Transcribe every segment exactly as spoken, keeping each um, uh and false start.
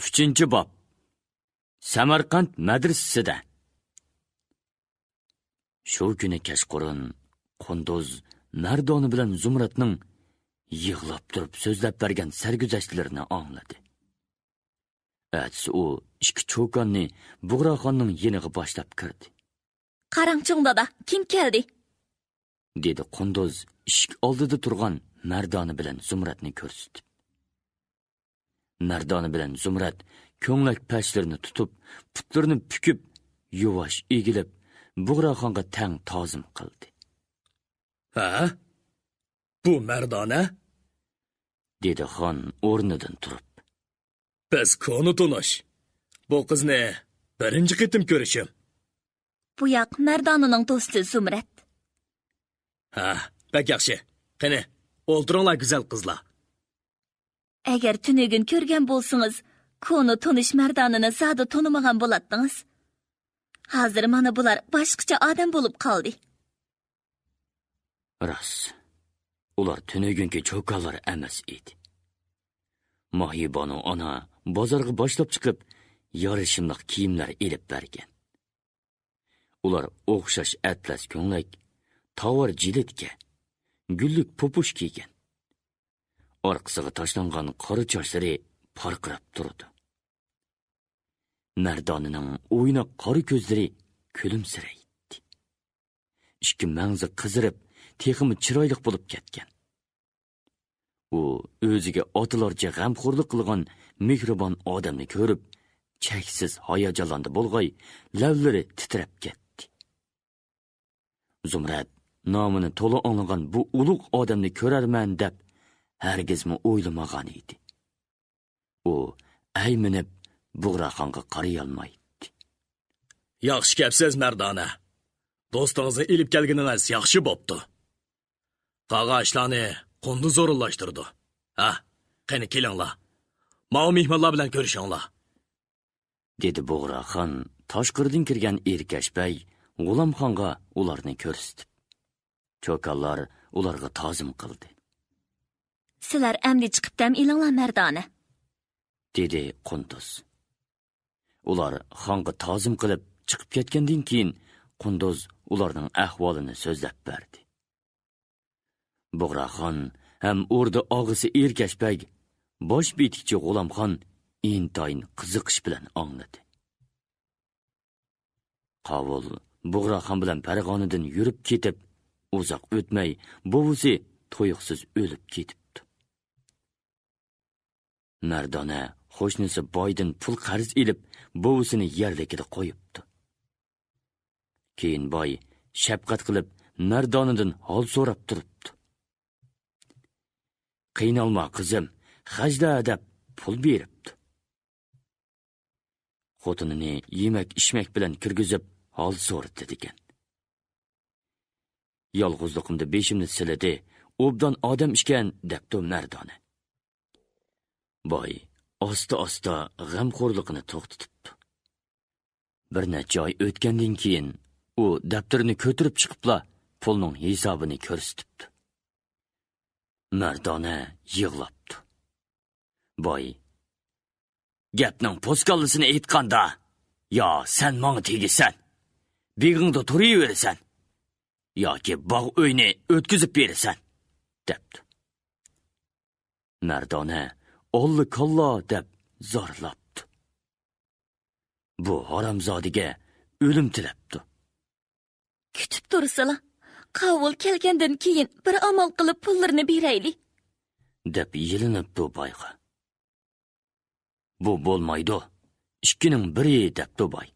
ئۈچىنچى باب. سەمەرقەنت مەدرىسىسىدە. شۇ كۈنى كەچقۇرۇن قۇندۇز مەردانە بىلەن زۇمرەتنىڭ يىغلاپ تۇرۇپ سۆزلەپ بەرگەن سەرگۈزەشتلىرىنى ئاڭلىدى. ئەتىسى ئۇ ئىككى چوكاننى بۇغراخاننىڭ يېنىغا باشلاپ كىردى. «قاراڭچۇڭ دادا، كىم كەلدى؟» دېدى قۇندۇز ئىشىك ئالدىدا تۇرغان مەردانە بىلەن زۇمرەتنى كۆرسىتىپ. مەردانە بىلەن زۇمرەت كۆڭلەك پەشلىرىنى تۇتۇپ، پۇتلىرىنى پۈكۈپ، يۇۋاش ئېگىلىپ، بۇغراخانغا تەڭ تازىم قىلدى. «ھە؟ بۇ مەردانە؟» دېدى خان ئورنىدىن تۇرۇپ. «بىز كونا تونۇش. بۇ قىزنى بىرىنچى قېتىم كۆرۈشۈم.» «بۇ ياق مەردانىنىڭ دوستى زۇمرەت.» «ھە، بەك ياخشى. قېنى، ئولتۇرۇڭلار، گۈزەل قىزلار.» «ئەگەر تۈنۈگۈن كۆرگەن بولسىڭىز، كونا تونۇش مەردانىنى زادى تونۇمىغان بولاتتىڭىز. ھازىر مانا بۇلار باشقىچە ئادەم بولۇپ قالدى.» راست، ئۇلار تۈنۈگۈنكى چوكانلار ئەمەس ئىدى. ماھىبانۇ ئانا بازارغا باشلاپ چىقىپ، يارىشىملىق كىيىملەر ئېلىپ بەرگەن. ئۇلار ئوخشاش ئەتلەس كۆڭلەك، تاۋار جىلىتكە، گۈللۈك پوپۇش كىيگەن. ئارقىسىغا تاشلانغان قارا چاچلىرى پارقىراپ تۇرىدۇ. مەردانىنىڭ ئويناق قارا كۆزلىرى كۈلۈمسىرەيتتى. ئىككى مەڭزى قىزىرىپ، تېخىمۇ چىرايلىق بولۇپ كەتكەن. ئۇ ئۆزىگە ئاتىلارچە غەمخورلۇق قىلغان مېھرىبان ئادەمنى كۆرۈپ، چەكسىز ھاياجانلاندى بولغاي، لەۋلىرى تىترەپ كەتتى. زۇمرەت نامىنى تولا ئاڭلىغان بۇ ئۇلۇغ ئادەمنى كۆرەرمەن دەپ ھەرگىزمۇ ئويلىمىغان ئىدى. ئۇ ئەيمىنىپ بۇغراخانغا قارىيالمايتتى. ياخشى كەپسىز، مەردانە. دوستىڭىزنى ئېلىپ كەلگىنىڭىز ياخشى بوپتۇ. قالغان ئىشلارنى قۇندۇز ئورۇنلاشتۇرىدۇ. ھە، قېنى كېلىڭلار. ماۋۇ مېھمانلار بىلەن كۆرۈشۈڭلار. دېدى بۇغراخان تاشقىرىدىن كىرگەن ئېركەش بەگ، غۇلامخانغا ئۇلارنى كۆرسىتىپ. چوكانلار ئۇلارغا تازىم قىلدى. سىلەر ئەمدى چىقىپ دەم ئېلىڭلار، مەردانە، دېدى قۇندۇز. ئۇلار خانغا تازىم قىلىپ چىقىپ كەتكەندىن كېيىن، قۇندۇز ئۇلارنىڭ ئەھۋالىنى سۆزلەپ بەردى. بۇغراخان ھەم ئوردا ئاغىسى ئېركەش بەگ، باش بېتىكچى غۇلامخان ئىنتايىن قىزىقىش بىلەن ئاڭلىدى. قاۋۇل بۇغراخان بىلەن پەرغانىدىن يۈرۈپ كېتىپ، ئۇزاق ئۆتمەي بوۋىسى تۇيۇقسىز ئۆلۈپ كېتىپتۇ. مەردانە قوشنىسى بايدىن پۇل قەرز ئېلىپ، بوۋىسىنى يەرلىكىدە قويۇپتۇ. كېيىن باي شەپقەت قىلىپ، مەردانىدىن ھال سوراپ تۇرۇپتۇ. «قىينالما، قىزىم، خەجلە» دەپ پۇل بېرىپتۇ. خوتۇنىنى يېمەك-ئىچمەك بىلەن كىرگۈزۈپ، ھال سورىدى دېگەن. «يالغۇزلۇقۇمدا بېشىمنى سىلىدى، ئوبدان ئادەم ئىكەن» دەپتۇ مەردانە. باي ئاستا-ئاستا غەمخورلۇقىنى توختىتىپتۇ. بىر نەچچە ئاي ئۆتكەندىن كېيىن، ئۇ دەپتىرىنى كۆتۈرۈپ چىقىپلا، پۇلنىڭ ھېسابىنى كۆرسىتىپتۇ. مەردانە يىغلاپتۇ. باي: «گەپنىڭ پوسكاللىسىنى ئېيتقاندا، يا سەن ماڭا تېگىسەن، بېغىڭدا تۇرۇۋېرىسەن، ياكى باغ ئۆينى ئۆتكۈزۈپ بېرىسەن» دەپتۇ. مەردانە «ئاللا كاللا» دەپ زارلاپتۇ. بۇ ھارامزادىگە ئۆلۈم تىلەپتۇ. «كۈتۈپ تۇرسىلا، قاۋۇل كەلگەندىن كېيىن بىر ئامال قىلىپ پۇللىرىنى بېرەيلى» دەپ يېلىنىپتۇ بايغا. «بۇ بولمايدۇ، ئىككىنىڭ بىرى» دەپتۇ باي.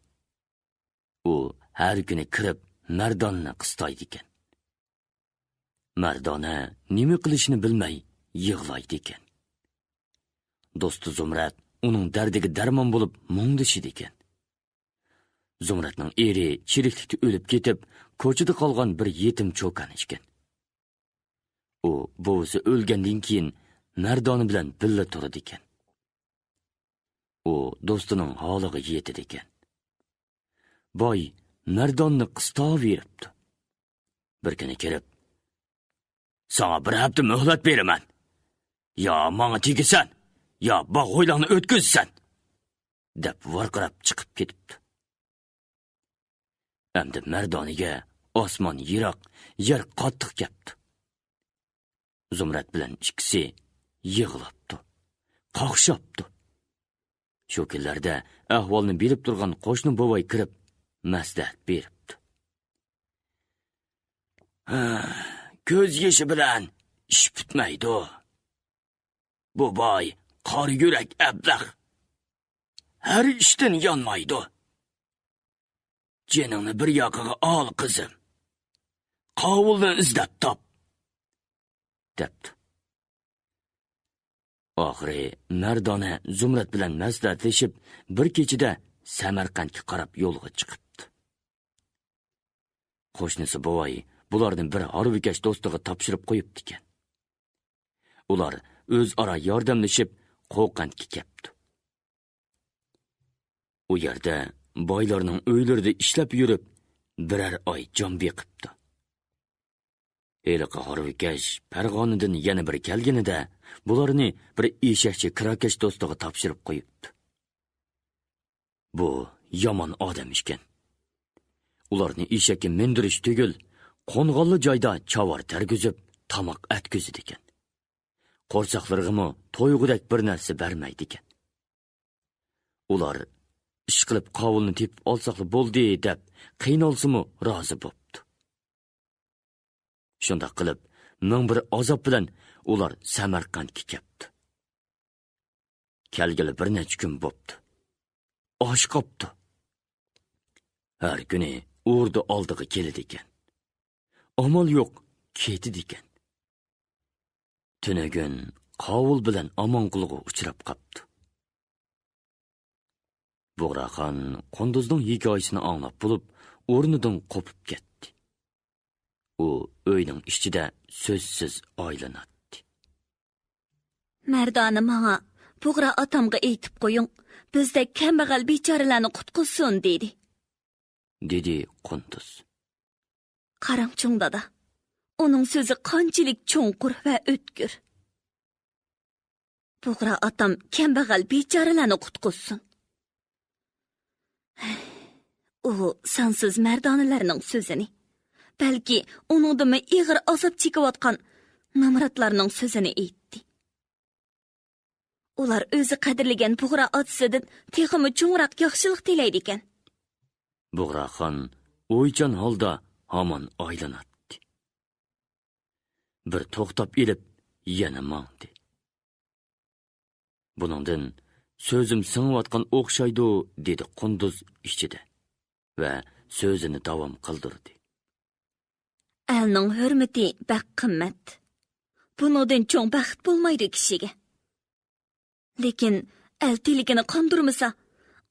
ئۇ ھەر كۈنى كىرىپ مەرداننى قىستايدىكەن. مەردانە نېمە قىلىشنى بىلمەي يىغلايدىكەن. دوستى زۇمرەت ئۇنىڭ دەردىگە دەرمان بولۇپ مۇڭدىشىدىكەن. زۇمرەتنىڭ ئېرى چىرىكلىكتە ئۆلۈپ كېتىپ، كوچىدا قالغان بىر يېتىم چوكان ئىكەن. ئۇ بوۋىسى ئۆلگەندىن كېيىن مەردانە بىلەن بىللە تۇرىدىكەن. ئۇ دوستىنىڭ ھالىغا يېتىدىكەن. باي مەرداننى قىستاۋېرىپتۇ. بىر كۈنى كىرىپ: «ساڭا بىر ھەپتە مۆھلەت بېرىمەن. يا ماڭا تېگىسەن، يا باغ ھويلاڭنى ئۆتكۈزىسەن» دەپ ۋارقىراپ چىقىپ كېتىپتۇ. ئەمدى مەردانىگە ئاسمان يىراق، يەر قاتتىق كەپتۇ. زۇمرەت بىلەن ئىككىسى يىغلاپتۇ، قاقشاپتۇ. شۇ كۈنلەردە ئەھۋالنى بىلىپ تۇرغان قوشنا بوۋاي كىرىپ، مەسلىھەت بېرىپتۇ. ھە، كۆز يېشى بىلەن ئىش پۈتمەيدۇ. بۇ باي قارا يۈرەك ئەبلەخ. ھەر ئىشتىن يانمايدۇ. جېنىڭنى بىر ياقىغا ئال، قىزىم. قاۋۇلنى ئىزدەپ تاپ، دەپتۇ. ئاخىرى مەردانە زۇمرەت بىلەن مەسلىھەتلىشىپ، بىر كېچىدە سەمەرقەنتكە قاراپ يولغا چىقىپتۇ. قوشنىسى بوۋاي بۇلارنى بىر ھارۋىكەش دوستىغا تاپشۇرۇپ قويۇپتىكەن. ئۇلار ئۆزئارا ياردەملىشىپ، قوقەنتكە كەپتۇ. ئۇ يەردە بايلارنىڭ ئۆيلىرىدە ئىشلەپ يۈرۈپ، بىرەر ئاي جان بېقىپتۇ. ھېلىقى ھارۋىكەش پەرغانىدىن يەنە بىر كەلگىنىدە، بۇلارنى بىر ئېشەكچى كىراكەش دوستىغا تاپشۇرۇپ قويۇپتۇ. بۇ يامان ئادەم ئىكەن. ئۇلارنى ئېشەككە مىندۈرۈش تۈگۈل، قونغانلا جايدا چاۋار تەرگۈزۈپ، تاماق ئەتكۈزىدىكەن. قورساقلىرىغىمۇ تويغۇدەك بىر نەرسە بەرمەيدىكەن. ئۇلار، «ئىشقىلىپ قاۋۇلنى تېپىپ ئالساقلا بولدى» دەپ قىينالسىمۇ رازى بوپتۇ. شۇنداق قىلىپ، مىڭ بىر ئازاب بىلەن ئۇلار سەمەرقەنتكە كەپتۇ. كەلگىلى بىر نەچچە كۈن بوپتۇ. ئاچ قاپتۇ. ھەر كۈنى ئوردا ئالدىغا كېلىدىكەن. ئامال يوق، كېتىدىكەن. تۈنۈگۈن قاۋۇل بىلەن ئامانقۇلغا ئۇچراپ قاپتۇ. بۇغراخان قۇندۇزنىڭ ھېكايىسىنى ئاڭلاپ بولۇپ، ئورنىدىن قوپۇپ كەتتى. ئۇ ئۆينىڭ ئىچىدە سۆزسىز ئايلىناتتى. مەردانە ماڭا، «بۇغرا ئاتامغا ئېيتىپ قويۇڭ، بىزدەك كەمبەغەل بىچارىلەرنى قۇتقۇزسۇن» دېدى. دېدى قۇندۇز. قاراڭچۇڭ دادا، ئۇنىڭ سۆزى قانچىلىك چوڭقۇر ۋە ئۆتكۈر. بۇغرا ئاتام كەمبەغەل بىچارىلەرنى قۇتقۇزسۇن. ئۇ سانسىز مەردانىلەرنىڭ سۆزىنى، بەلكى ئۇنىڭدىنمۇ ئېغىر ئازاب چېكىۋاتقان نامراتلارنىڭ سۆزىنى ئېيتتى. ئۇلار ئۆزى قەدىرلىگەن بۇغرا ئاتىسىدىن تېخىمۇ چوڭراق ياخشىلىق تىلەيدىكەن. بۇغراخان ئويچان ھالدا ھامان ئايلىناتتى. بىر توختاپ ئېلىپ، يەنە ماڭدى. بۇنىڭدىن «سۆزۈم سىڭىۋاتقان ئوخشايدۇ» دېدى قۇندۇز ئىچىدە ۋە سۆزىنى داۋام قىلدۇردى. ئەلنىڭ ھۆرمىتى بەك قىممەت. بۇنىڭدىن چوڭ بەخت بولمايدۇ كىشىگە. لېكىن ئەل تىلىكىنى قاندۇرمىسا،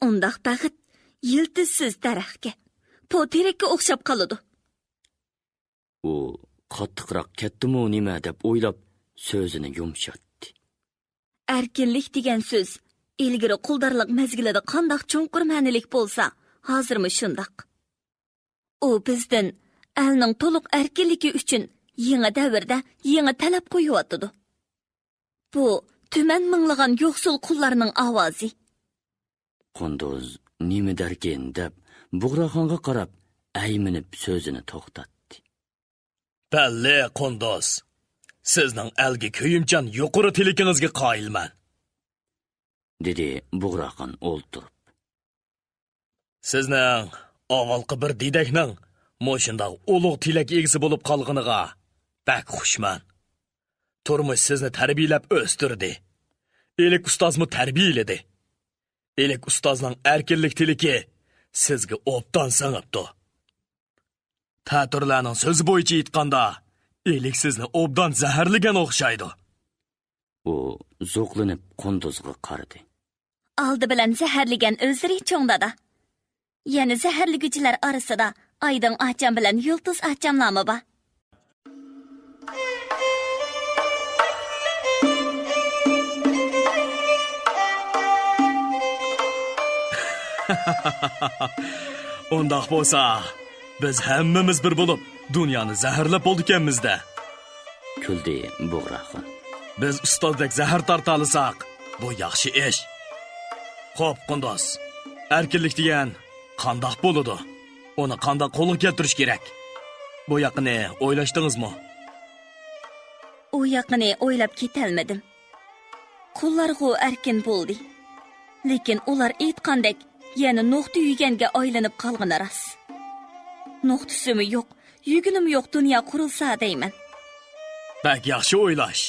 ئۇنداق بەخت يىلتىزسىز دەرەخكە، پو تېرەككە ئوخشاپ قالىدۇ. ئۇ قاتتىقراق كەتتىمۇ نېمە دەپ ئويلاپ، سۆزىنى يۇمشاتتى. ئەركىنلىك دېگەن سۆز ئىلگىرى قۇلدارلىق مەزگىلىدە قانداق چوڭقۇر مەنىلىك بولسا، ھازىرمۇ شۇنداق. ئۇ بىزدىن ئەلنىڭ تولۇق ئەركىنلىكى ئۈچۈن يېڭى دەۋردە يېڭى تەلەپ قويۇۋاتىدۇ. بۇ تۈمەن مىڭلىغان يوقسۇل قۇللارنىڭ ئاۋازى. قۇندۇز نېمە دەركىن دەپ، بۇغراخانغا قاراپ ئەيمىنىپ سۆزىنى توختاتتى. بەللى، قۇندۇز، سىزنىڭ ئەلگە كۆيۈمچان يۇقىرى تىلىكىڭىزگە قايىلمەن، دېدى بۇغراخان ئولتۇرۇپ. سىزنىڭ ئاۋۋالقى بىر دېدەكنىڭ مۇشۇنداق ئۇلۇغ تىلەك ئىگىسى بولۇپ قالغىنىغا بەك خۇشمەن. تۇرمۇش سىزنى تەربىيەلەپ ئۆستۈردى. ئىلىك ئۇستازمۇ تەربىيەلىدى. ئىلىك ئۇستازنىڭ ئەركىنلىك تىلىكى سىزگە ئوبدان سىڭىپتۇ. تەتۈرلەرنىڭ سۆزى بويىچە ئېيتقاندا، ئىلىك سىزنى ئوبدان زەھەرلىگەن ئوخشايدۇ. ئۇ زوقلىنىپ قۇندۇزغا قارىدى. ئالدى بىلەن زەھەرلىگەن ئۆزلىرى، چوڭ دادا. يەنە زەھەرلىگۈچىلەر ئارىسىدا ئايدىڭ ئاچام بىلەن يۇلتۇز ئاچاملارمۇ بار. ئۇنداق بولسا، بىز ھەممىمىز بىر بولۇپ، دۇنيانى زەھەرلەپ بولىدىكەنمىز-دە. كۈلدى بۇغراخان. بىز ئۇستازدەك زەھەر تارتالىساق، بۇ ياخشى ئىش. خوپ، قۇندۇز. ئەركىنلىك دېگەن قانداق بولىدۇ؟ ئۇنى قانداق قولغا كەلتۈرۈش كېرەك؟ بۇ ياقىنى ئويلاشتىڭىزمۇ؟ ئۇ ياقىنى ئويلاپ كېتەلمىدىم. قۇللارغۇ ئەركىن بولدى. لېكىن ئۇلار ئېيتقاندەك، يەنە نوختا يۈگەنگە ئايلىنىپ قالغىنى راست. نوختىسىمۇ يوق، يۈگىنىمۇ يوق دۇنيا قۇرۇلسا دەيمەن. بەك ياخشى ئويلاش.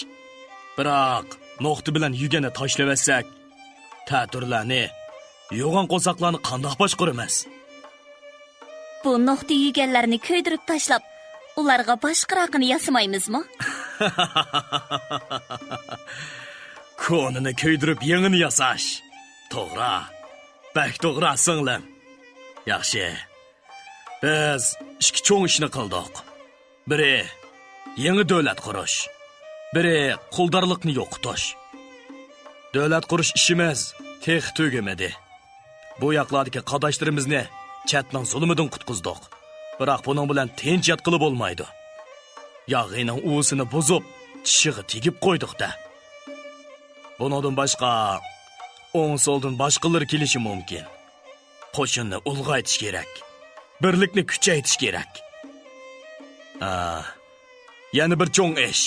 بىراق، نوختا بىلەن يۈگەننى تاشلىۋەتسەك، تەتۈرلەرنى، يوغان قورساقلارنى قانداق باشقۇرىمىز؟ بۇ نوختا يېگەنلەرنى كۆيدۈرۈپ تاشلاپ، ئۇلارغا باشقىراقىنى ياسىمايمىزمۇ؟ كونىنى كۆيدۈرۈپ يېڭىنى ياساش. توغرا. بەك توغرا، سىڭلىم. ياخشى. بىز ئىككى چوڭ ئىشنى قىلدۇق. بىرى، يېڭى دۆلەت قۇرۇش. بىرى، قۇلدارلىقنى يوقىتىش. دۆلەت قۇرۇش ئىشىمىز تېخى تۈگىمىدى. بۇ ياقلاردىكى قارداشلىرىمىزنى چەتنىڭ زۇلۇمىدىن قۇتقۇزدۇق. بىراق بۇنىڭ بىلەن تىنچ ياتقىلى بولمايدۇ. ياغىنىڭ ئۇۋىسىنى بۇزۇپ، چىشىغا تېگىپ قويدۇق-دە. بۇنىڭدىن باشقا، ئوڭ-سولدىن باشقىلىرى كېلىشى مۇمكىن. قوشۇننى ئۇلغايتىش كېرەك. بىرلىكنى كۈچەيتىش كېرەك. ئا، يەنە بىر چوڭ ئىش.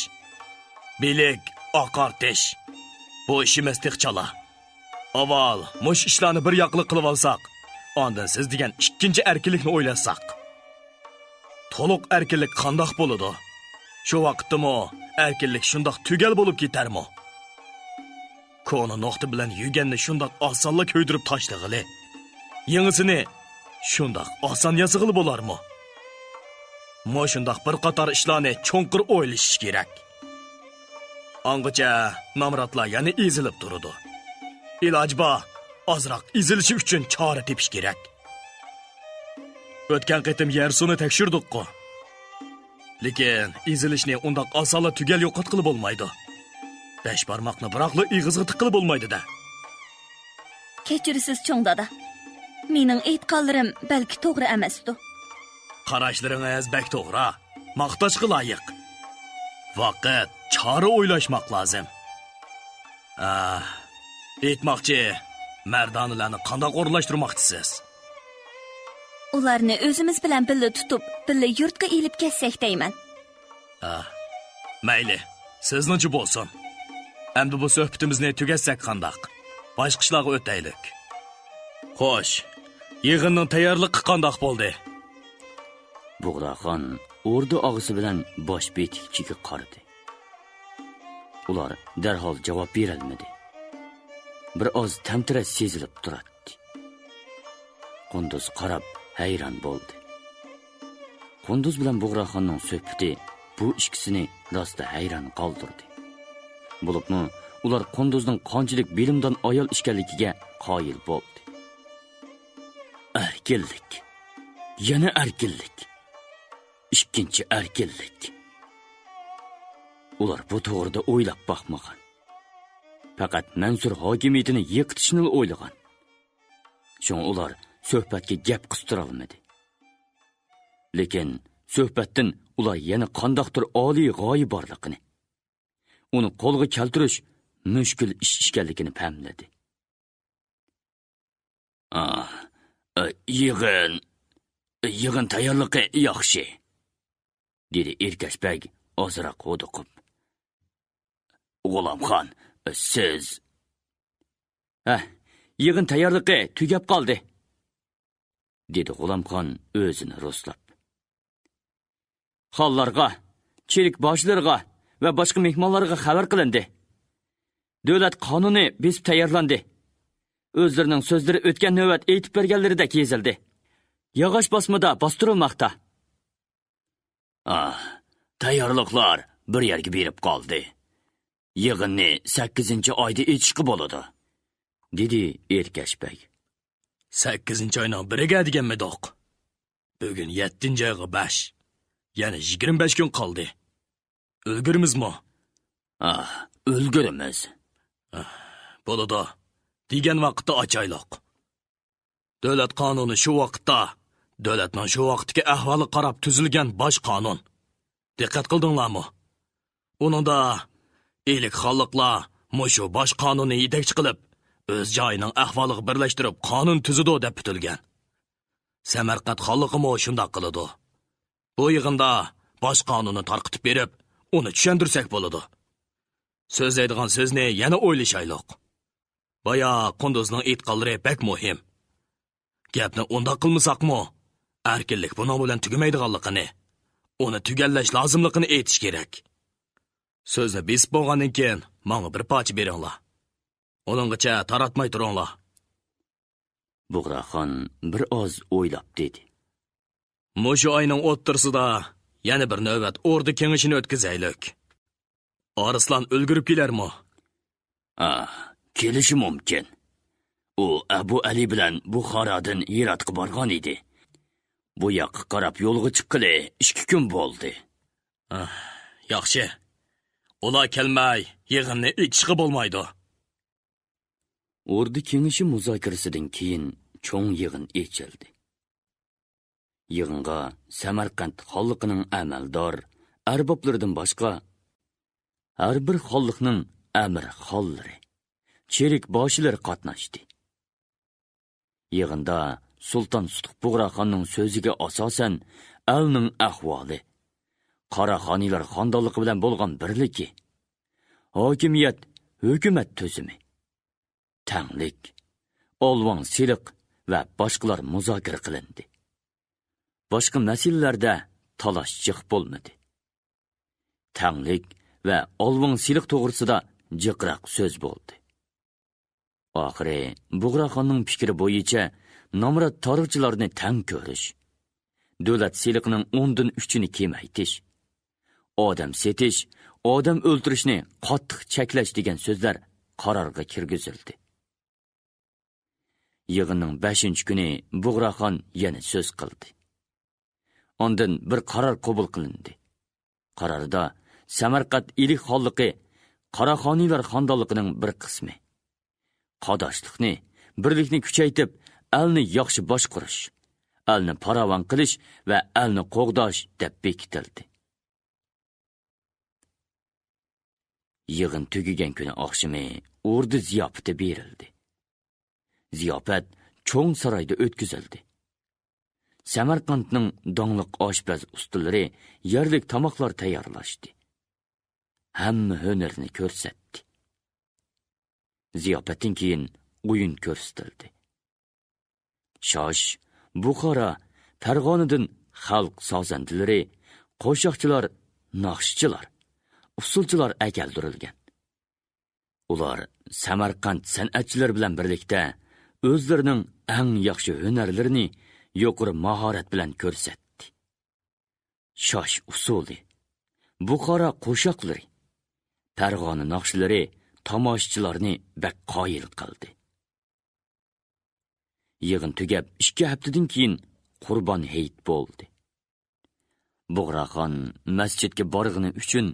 بىلىك ئاقارتىش. بۇ ئىشىمىز تېخى چالا. ئاۋۋال مۇشۇ ئىشلارنى بىر ياقلىق قىلىۋالساق، ئاندىن سىز دېگەن ئىككىنچى ئەركىنلىكنى ئويلاشساق. تولۇق ئەركىنلىك قانداق بولىدۇ؟ شۇ ۋاقىتتىمۇ ئەركىنلىك شۇنداق تۈگەل بولۇپ كېتەرمۇ؟ كونا نوختا بىلەن يۈگەننى شۇنداق ئاسانلا كۆيدۈرۈپ تاشلىغىلى، يېڭىسىنى شۇنداق ئاسان ياسىغىلى بولارمۇ؟ مۇشۇنداق بىر قاتار ئىشلارنى چوڭقۇر ئويلىشىش كېرەك. ئاڭغىچە نامراتلار يەنە ئېزىلىپ تۇرىدۇ. ئىلاجى بار، ئازراق ئېزىلىشى ئۈچۈن چارە تېپىش كېرەك. ئۆتكەن قېتىم يەر سۇنى تەكشۈردۇققۇ. لېكىن ئېزىلىشنى ئۇنداق ئاسانلا تۈگەل يوقاتقىلى بولمايدۇ. بەش بارماقنى بىراقلا ئېغىزغا تىققىلى بولمايدۇ-دە. كەچۈرىسىز، چوڭ دادا. مېنىڭ ئېيتقانلىرىم بەلكى توغرا ئەمەستۇ. قاراشلىرىڭىز بەك توغرا. ماختاشقا لايىق. ۋاقىت، چارە ئويلاشماق لازىم. ئا، ئېيتماقچى، مەردانىلەرنى قانداق ئورۇنلاشتۇرماقچىسىز؟ ئۇلارنى ئۆزىمىز بىلەن بىللە تۇتۇپ، بىللە يۇرتقا ئېلىپ كەتسەك دەيمەن. ئا، مەيلى، سىزنىڭچە بولسۇن. ئەمدى بۇ سۆھبىتىمىزنى تۈگەتسەك قانداق؟ باشقا ئىشلارغا ئۆتەيلىك. خوش، يىغىننىڭ تەييارلىقى قانداق بولدى؟ بۇغراخان ئوردا ئاغىسى بىلەن باش بېتىكچىگە قارىدى. ئۇلار دەرھال جاۋاب بېرەلمىدى. بىر ئاز تەمتىرەش سېزىلىپ تۇراتتى. قۇندۇز قاراپ ھەيران بولدى. قۇندۇز بىلەن بۇغراخاننىڭ سۆھبىتى بۇ ئىككىسىنى راستا ھەيران قالدۇردى. بولۇپمۇ ئۇلار قۇندۇزنىڭ قانچىلىك بىلىمدان ئايال ئىكەنلىكىگە قايىل بولدى. ئەركىنلىك. يەنە ئەركىنلىك. ئىككىنچى ئەركىنلىك. ئۇلار بۇ توغرىدا ئويلاپ باقمىغان. پەقەت مەنسۇر ھاكىمىيىتىنى يىقىتىشنىلا ئويلىغان. شۇڭا ئۇلار سۆھبەتكە گەپ قىستۇرالمىدى. لېكىن سۆھبەتتىن ئۇلار يەنە قانداقتۇر ئالىي غايە بارلىقىنى، ئۇنى قولغا كەلتۈرۈش مۈشكۈل ئىش ئىكەنلىكىنى پەملىدى. ئا، ئە، يىغىن، يىغىن تەييارلىقى ياخشى، دېدى ئېركەش بەگ ئازراق ھودۇقۇپ. غۇلامخان، سىز. ھە، يىغىن تەييارلىقى تۈگەپ قالدى، دېدى غۇلامخان ئۆزىنى رۇسلاپ. خانلارغا، چېرىك باشلىرىغا ۋە باشقا مېھمانلارغا خەۋەر قىلىندى. دۆلەت قانۇنى بېسىپ تەييارلاندى. ئۆزلىرىنىڭ سۆزلىرى ئۆتكەن نۆۋەت ئېيتىپ بەرگەنلىرىدەك يېزىلدى. ياغاچ باسمىدا باستۇرۇلماقتا. ئاھ، تەييارلىقلار بىر يەرگە بېرىپ قالدى. يىغىننى سەككىزىنچى ئايدا ئېچىشقا بولىدۇ، دېدى ئېركەش بەگ. سەككىزىنچى ئاينىڭ بىرىگە دېگەنمىدۇق؟ بۈگۈن يەتتىنچى ئايغا بەش. يەنە يىگىرمە بەش كۈن قالدى. ئۈلگۈرىمىزمۇ؟ ئاھ، ئۈلگۈرىمىز. ئاھ، بولىدۇ. دېگەن ۋاقىتتا ئاچايلۇق. دۆلەت قانۇنى شۇ ۋاقىتتا، دۆلەتنىڭ شۇ ۋاقىتتىكى ئەھۋالىغا قاراپ تۈزۈلگەن باش قانۇن. دىققەت قىلدىڭلارمۇ؟ ئۇنىڭدا ئىلىك خانلىقلار مۇشۇ باش قانۇننى يېتەكچى قىلىپ، ئۆز جايىنىڭ ئەھۋالىغا بىرلەشتۈرۈپ قانۇن تۈزىدۇ دەپ پۈتۈلگەن. سەمەرقەنت خانلىقىمۇ شۇنداق قىلىدۇ. بۇ يىغىندا باش قانۇننى تارقىتىپ بېرىپ، ئۇنى چۈشەندۈرسەك بولىدۇ. سۆزلەيدىغان سۆزنى يەنە ئويلىشايلۇق. بايا قۇندۇزنىڭ ئېيتقانلىرى بەك مۇھىم. گەپنى ئۇنداق قىلمىساقمۇ، ئەركىنلىك بۇنىڭ بىلەن تۈگىمەيدىغانلىقىنى، ئۇنى تۈگەللەش لازىملىقىنى ئېيتىش كېرەك. سۆزنى بېسىپ بولغاندىن كېيىن، ماڭا بىر پارچە بېرىڭلار. ئۇنىڭغىچە تاراتماي تۇرۇڭلار. بۇغراخان بىر ئاز ئويلاپ دېدى. مۇشۇ ئاينىڭ ئوتتۇرىسىدا يەنە بىر نۆۋەت ئوردا كېڭىشىنى ئۆتكۈزەيلىك. ئارسلان ئۈلگۈرۈپ كېلەرمۇ؟ ئا، كېلىشى مۇمكىن. ئۇ ئەبۇ ئەلى بىلەن بۇخارادىن ھىراتقا بارغان ئىدى. بۇ ياققا قاراپ يولغا چىققىلى ئىككى كۈن بولدى. ئاھ، ياخشى. ئۇلار كەلمەي يىغىننى ئېچىشقا بولمايدۇ. ئوردا كېڭىشى مۇزاكىرىسىدىن كېيىن چوڭ يىغىن ئېچىلدى. يىغىنغا سەمەرقەنت خانلىقىنىڭ ئەمەلدار ئەربابلىرىدىن باشقا، ھەر بىر خانلىقنىڭ ئەمىر خانلىرى، چېرىك باشلىرى قاتناشتى. يىغىندا سۇلتان سۇتۇق بۇغراخاننىڭ سۆزىگە ئاساسەن، ئەلنىڭ ئەھۋالى، قاراخانىيلار خاندانلىقى بىلەن بولغان بىرلىكى، ھاكىمىيەت، ھۆكۈمەت تۈزۈمى، تەڭلىك، ئالۋاڭ سېلىق ۋە باشقىلار مۇزاكىرە قىلىندى. باشقا مەسىلىلەردە تالاش جىق بولمىدى. تەڭلىك ۋە ئالۋاڭ سېلىق توغرىسىدا جىقراق سۆز بولدى. ئاخىرى بۇغراخاننىڭ پىكرى بويىچە نامرات تارىخچىلارنى تەڭ كۆرۈش، دۆلەت سېلىقىنىڭ ئوندىن ئۈچىنى كېمەيتىش، ئادەم سېتىش، ئادەم ئۆلتۈرۈشنى قاتتىق چەكلەش دېگەن سۆزلەر قارارغا كىرگۈزۈلدى. يىغىننىڭ بەشىنچى كۈنى بۇغراخان يەنە سۆز قىلدى. ئاندىن بىر قارار قوبۇل قىلىندى. قاراردا سەمەرقەنت ئىلى خانلىقى قاراخانىيلار خاندانلىقىنىڭ بىر قىسمى، قاداشلىقنى، بىرلىكنى كۈچەيتىپ، ئەلنى ياخشى باشقۇرۇش، ئەلنى پاراۋان قىلىش ۋە ئەلنى قوغداش دەپ بېكىتىلدى. يىغىن تۈگىگەن كۈنى ئاخشىمى ئوردا زىياپىتى بېرىلدى. زىياپەت چوڭ سارايدا ئۆتكۈزۈلدى. سەمەرقەنتنىڭ داڭلىق ئاشپەز ئۇستىلىرى يەرلىك تاماقلار تەييارلاشتى. ھەممە ھۈنىرىنى كۆرسەتتى. زىياپەتتىن كېيىن ئويۇن كۆرسىتىلدى. شاش، بۇخارا، پەرغانىدىن خەلق سازەندىلىرى، قوشاقچىلار، ناخشىچىلار، ئۇسسۇلچىلار ئەكەلدۈرۈلگەن. ئۇلار سەمەرقەنت سەنئەتچىلىرى بىلەن بىرلىكتە ئۆزلىرىنىڭ ئەڭ ياخشى ھۈنەرلىرىنى يۇقىرى ماھارەت بىلەن كۆرسەتتى. شاش ئۇسسۇلى، بۇخارا قوشاقلىرى، پەرغانە ناخشىلىرى تاماشىچىلارنى بەك قايىل قىلدى. يىغىن تۈگەپ ئىككى ھەپتىدىن كېيىن قۇربان ھېيت بولدى. بۇغراخان مەسچىتكە بارغىنى ئۈچۈن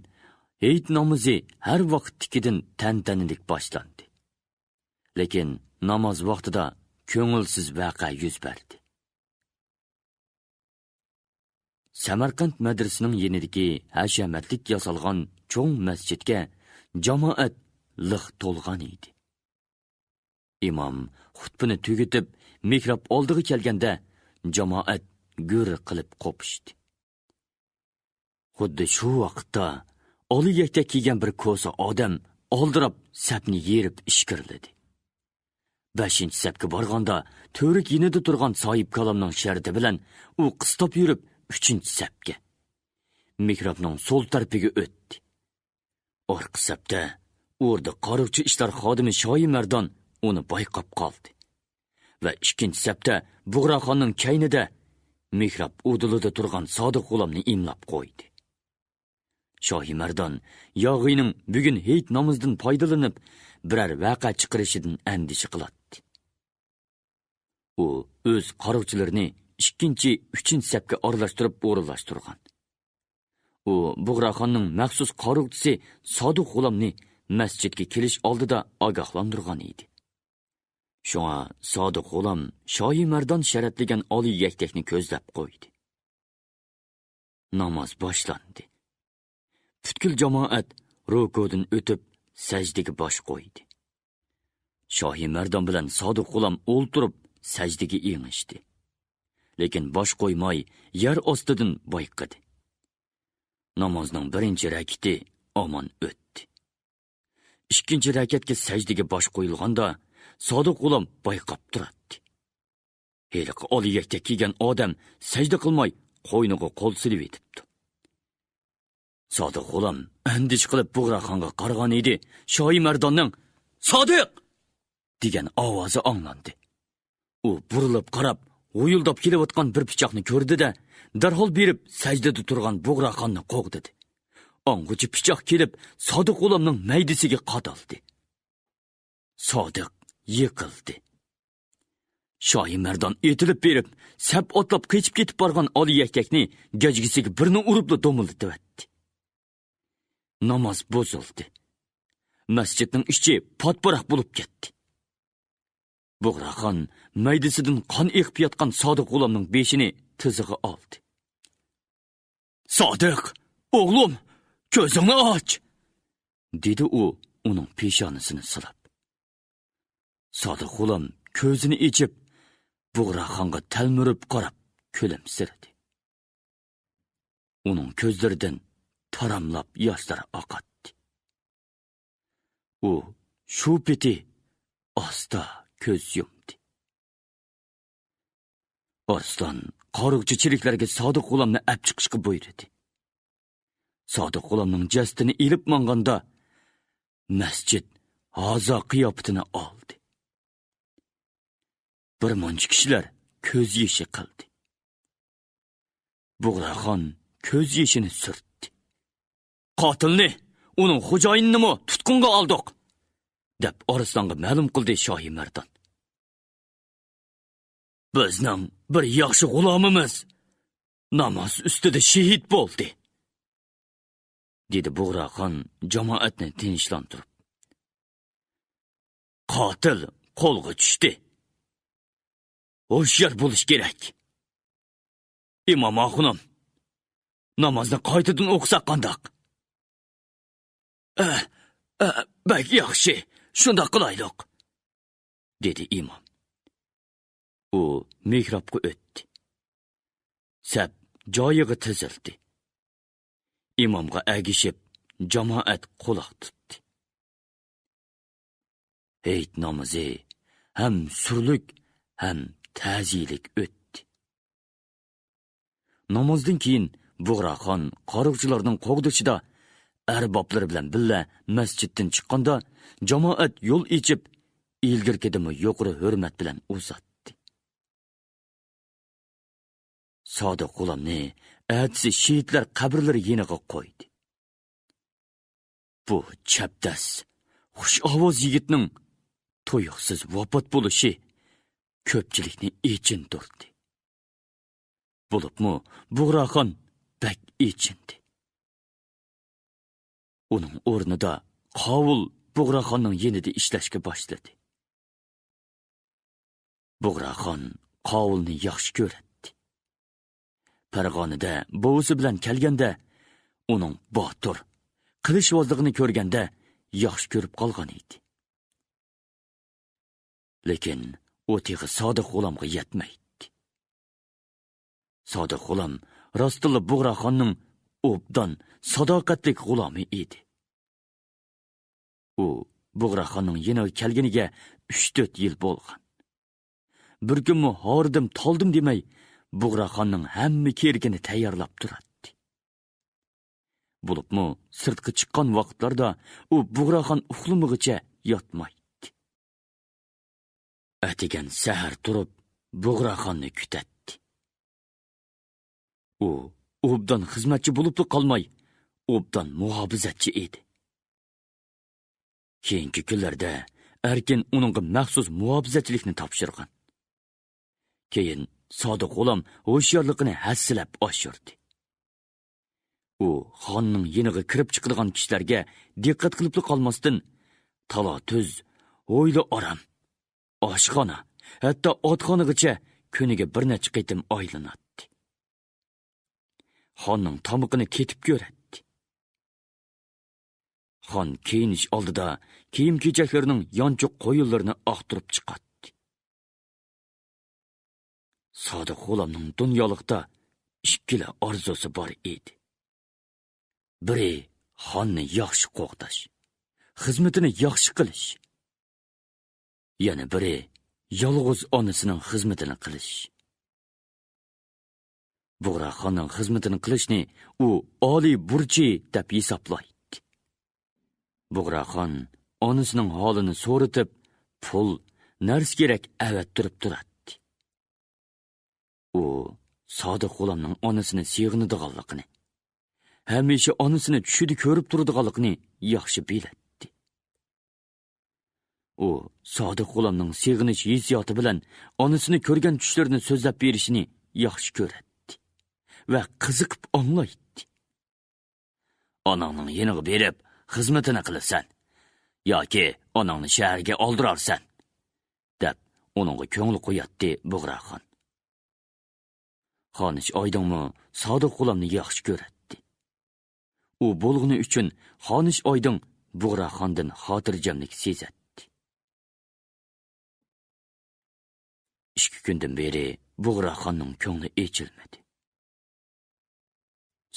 ھېيت نامىزى ھەر ۋاقىتتىكىدىن تەنتەنىلىك باشلاندى. لېكىن ناماز ۋاقتىدا كۆڭۈلسىز ۋەقە يۈز بەردى. سەمەرقەنت مەدرىسىنىڭ يېنىدىكى ھەشەمەتلىك ياسالغان چوڭ مەسچىتكە جامائەت لىق تولغان ئىدى. ئىمام خۇتبىنى تۈگىتىپ، مېھراب ئالدىغا كەلگەندە، جامائەت گۈر قىلىپ قوپۇشتى. خۇددى شۇ ۋاقىتتا ئالىي يەكتەك كىيگەن بىر كوسا ئادەم ئالدىراپ سەپنى يېرىپ ئىچكىرىلىدى. بەشىنچى سەپكە بارغاندا، تۈۋرۈك يېنىدا تۇرغان ساھىب كالامنىڭ شەرتى بىلەن ئۇ قىستاپ يۈرۈپ ئۈچىنچى سەپكە، مېھرابنىڭ سول تەرىپىگە ئۆتتى. ئارقا سەپتە ئوردا قارۇقچى ئىشلار خادىمى شاھى مەردان ئۇنى بايقاپ قالدى ۋە ئىككىنچى سەپتە بۇغراخاننىڭ كەينىدە مېھراب ئۇدۇلىدا تۇرغان سادىق غۇلامنى ئىملاپ قويدى. شاھى مەردان ياغىينىڭ بۈگۈن ھېيت نامىزىدىن پايدىلىنىپ، بىرەر ۋەقە چىقىرىشىدىن ئەندىشە قىلاتتى. ئۇ ئۆز قارۇقچىلىرىنى ئىككىنچى، ئۈچىنچى سەپكە ئارىلاشتۇرۇپ ئورۇنلاشتۇرغان. ئۇ بۇغراخاننىڭ مەخسۇس قارۇقچىسى سادىق غۇلامنى مەسچىتكە كېلىش ئالدىدا ئاگاھلاندۇرغان ئىدى. شۇڭا سادىق غۇلام شاھى مەردان شەرەتلىگەن ئالىي يەكتەكنى كۆزلەپ قويدى. ناماز باشلاندى. پۈتكۈل جامائەت رۇكۇدىن ئۆتۈپ، سەجدىگە باش قويدى. شاھى مەردان بىلەن سادىق غۇلام ئولتۇرۇپ سەجدىگە ئېڭىشتى. لېكىن باش قويماي يەر ئاستىدىن بايقىدى. نامازنىڭ بىرىنچى رەكىتى ئامان ئۆتتى. ئىككىنچى رەكەتكە سەجدىگە باش قويۇلغاندا، سادىق غۇلام بايقاپ تۇراتتى. ھېلىقى ئالا يەكتە كىيگەن ئادەم سەجدە قىلماي، قوينىغا قول سېلىۋېتىپتۇ. سادىق غۇلام ئەندىشە قىلىپ بۇغراخانغا قارىغان ئىدى، شاھى مەرداننىڭ «سادىق!» دېگەن ئاۋازى ئاڭلاندى. ئۇ بۇرۇلۇپ قاراپ، ھويۇلداپ كېلىۋاتقان بىر پىچاقنى كۆردى-دە، دەرھال بېرىپ سەجدىدە تۇرغان بۇغراخاننى قوغدىدى. ئاڭغىچە پىچاق كېلىپ، سادىق غۇلامنىڭ مەيدىسىگە قادالدى. سادىق يىقىلدى. شاھى مەردان ئېتىلىپ بېرىپ، سەپ ئاتلاپ قېچىپ كېتىپ بارغان ئالا يەكتەكنى گەجگىسىگە بىرنى ئۇرۇپلا دومىلىتىۋەتتى. ناماز بۇزۇلدى. مەسچىتنىڭ ئىچى پاتپىراق بولۇپ كەتتى. بۇغراخان مەيدىسىدىن قان ئېقىپ ياتقان سادىق غۇلامنىڭ بېشىنى تىزىغا ئالدى. «سادىق، ئوغلۇم، كۆزۈڭنى ئاچ!» دېدى ئۇ ئۇنىڭ پېشانىسىنى سىلاپ. سادىق غۇلام كۆزىنى ئېچىپ، بۇغراخانغا تەلمۈرۈپ قاراپ كۈلۈمسىرىدى. ئۇنىڭ كۆزلىرىدىن تاراملاپ ياشلار ئاقاتتى. ئۇ شۇ پېتى ئاستا كۆز يۇمدى. ئارسلان قارۇقچى چېرىكلەرگە سادىق غۇلامنى ئەپ چىقىشقا بۇيرۇدى. سادىق غۇلامنىڭ جەسىتىنى ئېلىپ ماڭغاندا، مەسچىت ھازا قىياپىتىنى ئالدى. بىر مۇنچە كىشىلەر كۆز يېشى قىلدى. بۇغراخان كۆز يېشىنى سۈرتتى. «قاتىلنى، ئۇنىڭ خوجايىنىنىمۇ تۇتقۇنغا ئالدۇق!» دەپ ئارسلانغا مەلۇم قىلدى شاھى مەردان. «بىزنىڭ بىر ياخشى غۇلامىمىز ناماز ئۈستىدە شېھىت بولدى!» دېدى بۇغراخان جامائەتنى تىنچلاندۇرۇپ. «قاتىل قولغا چۈشتى. ھوشيار بولۇش كېرەك. ئىمام ئاخۇنۇم، نامازنى قايتىدىن ئوقۇساق قانداق؟» «ئە، ئە، بەك ياخشى، شۇنداق قىلايلۇق.» دېدى ئىمام. ئۇ مېھرابقا ئۆتتى. سەپ جايىغا تىزىلدى. ئىمامغا ئەگىشىپ، جامائەت قۇلاق تۇتتى. ھېيت نامىزى ھەم سۈرلۈك، ھەم تەزىيىلىك ئۆتتى. نامازدىن كېيىن بۇغراخان قارۇقچىلارنىڭ قوغدىشىدا ئەربابلىرى بىلەن بىللە مەسچىتتىن چىققاندا، جامائەت يول ئېچىپ، ئىلگىرىكىدىنمۇ يۇقىرى ھۆرمەت بىلەن ئۇزاتتى. سادىق غۇلامنى ئەتىسى شېھىتلەر قەبرىلىرى يېنىغا قويدى. بۇ چەبدەس، خۇش ئاۋاز يىگىتنىڭ تۇيۇقسىز ۋاپات بولۇشى كۆپچىلىكنى ئېچىندۇردى. بولۇپمۇ بۇغراخان بەك ئېچىندى. ئۇنىڭ ئورنىدا قاۋۇل بۇغراخاننىڭ يېنىدا ئىشلەشكە باشلىدى. بۇغراخان قاۋۇلنى ياخشى كۆرەتتى. پەرغانىدە بوۋىسى بىلەن كەلگەندە، ئۇنىڭ باتۇر، قىلىچۋازلىقىنى كۆرگەندە ياخشى كۆرۈپ قالغان ئىدى. لېكىن ئۇ تېخى سادىق غۇلامغا يەتمەيتتى. سادىق غۇلام راستتىنلا بۇغراخاننىڭ ئوبدان، ساداقەتلىك غۇلامى ئىدى. ئۇ بۇغراخاننىڭ يېنىغا كەلگىنىگە ئۈچ تۆت يىل بولغان. بىر كۈنمۇ ھاردىم، تالدىم دېمەي، بۇغراخاننىڭ ھەممە كېرىكىنى تەييارلاپ تۇراتتى. بولۇپمۇ سىرتقا چىققان ۋاقىتلاردا ئۇ بۇغراخان ئۇخلىمىغىچە ياتمايتتى. ئەتىگەن سەھەر تۇرۇپ، بۇغراخاننى كۈتەتتى. ئۇ ئوبدان خىزمەتچى بولۇپلا قالماي، ئوبدان مۇھاپىزەتچى ئىدى. كېيىنكى كۈنلەردە ئەركىن ئۇنىڭغا مەخسۇس مۇھاپىزەتچىلىكنى تاپشۇرغان. كېيىن سادىق غۇلام ھوشيارلىقىنى ھەسسىلەپ ئاشۇردى. ئۇ خاننىڭ يېنىغا كىرىپ چىقىدىغان كىشىلەرگە دىققەت قىلىپلا قالماستىن، تالا-تۈز، ھويلا-ئارام، ئاشخانا، ھەتتا ئاتخانىغىچە كۈنىگە بىر نەچچە قېتىم ئايلىناتتى. خاننىڭ تامىقىنى تېتىپ كۆرەتتى. خان كىيىنىش ئالدىدا كىيىم-كېچەكلىرىنىڭ يانچۇق قويۇنلىرىنى ئاختۇرۇپ چىقاتتى. سادىق غۇلامنىڭ دۇنيالىقتا ئىككىلا ئارزۇسى بار ئىدى. بىرى خاننى ياخشى قوغداش، خىزمىتىنى ياخشى قىلىش. يەنە بىرى يالغۇز ئانىسىنىڭ خىزمىتىنى قىلىش. بۇغراخاننىڭ خىزمىتىنى قىلىشنى ئۇ ئالىي بۇرچى دەپ ھېسابلايتتى. بۇغراخان ئانىسىنىڭ ھالىنى سورىتىپ، پۇل، نەرسە-كېرەك ئەۋەتتۈرۈپ تۇراتتى. ئۇ سادىق غۇلامنىڭ ئانىسىنى سېغىنىدىغانلىقىنى، ھەمىشە ئانىسىنى چۈشىدە كۆرۈپ تۇرىدىغانلىقىنى ياخشى بىلەتتى. ئۇ سادىق غۇلامنىڭ سېغىنىش ھېسسىياتى بىلەن ئانىسىنى كۆرگەن چۈشلىرىنى سۆزلەپ بېرىشىنى ياخشى كۆرەتتى ۋە قىزىقىپ ئاڭلايتتى. «ئاناڭنىڭ يېنىغا بېرىپ، خىزمىتىنى قىلىسەن ياكى ئاناڭنى شەھەرگە ئالدۇرارسەن» دەپ، ئۇنىڭغا كۆڭۈل قوياتتى بۇغراخان. خانىش ئايدىڭمۇ سادىق غۇلامنى ياخشى كۆرەتتى. ئۇ بولغىنى ئۈچۈن خانىش ئايدىڭ بۇغراخاندىن خاتىرجەملىك سېزەتتى. ئىككى كۈندىن بېرى بۇغراخاننىڭ كۆڭلى ئېچىلمىدى.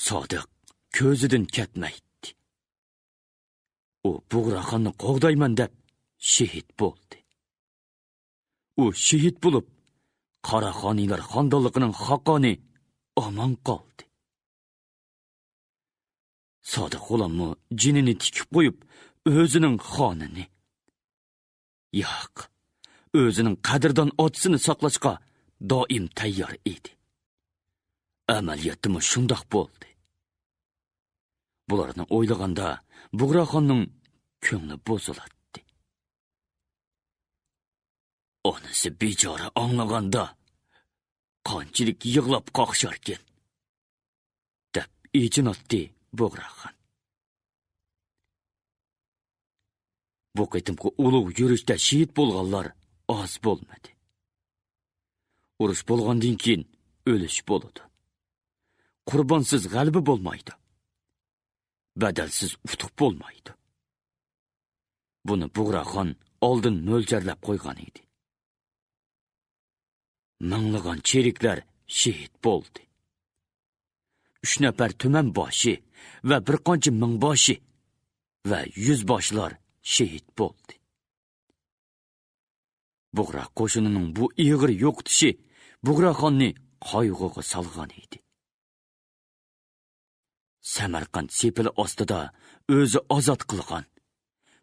سادىق كۆزىدىن كەتمەيتتى. ئۇ بۇغراخاننى قوغدايمەن دەپ شېھىت بولدى. ئۇ شېھىت بولۇپ، قاراخانىيلار خاندانلىقىنىڭ خاقانى ئامان قالدى. سادىق غۇلاممۇ جېنىنى تىكىپ قويۇپ، ئۆزىنىڭ خانىنى، ياق، ئۆزىنىڭ قەدىردان ئاتىسىنى ساقلاشقا دائىم تەييار ئىدى. ئەمەلىيەتتىمۇ شۇنداق بولدى. بۇلارنى ئويلىغاندا، بۇغراخاننىڭ كۆڭلى بۇزۇلاتتى. «ئانىسى بىچارە ئاڭلىغاندا، قانچىلىك يىغلاپ قاقشاركىن» دەپ ئېچىناتتى بۇغراخان. بۇ قېتىمقى ئۇلۇغ يۈرۈشتە شېھىت بولغانلار ئاز بولمىدى. ئۇرۇش بولغاندىن كېيىن ئۆلۈش بولىدۇ. قۇربانسىز غەلىبە بولمايدۇ. بەدەلسىز ئۇتۇق بولمايدۇ. بۇنى بۇغراخان ئالدىن مۆلچەرلەپ قويغان ئىدى. مىڭلىغان چېرىكلەر شېھىت بولدى. ئۈچ نەپەر تۈمەن باشى ۋە بىر قانچە مىڭباشى ۋە يۈزباشلار شېھىت بولدى. بۇغرا قوشۇنىنىڭ بۇ ئېغىر يوقىتىشى بۇغراخاننى قايغۇغا سالغان ئىدى. سەمەرقەنت سېپىلى ئاستىدا ئۆزى ئازاد قىلغان،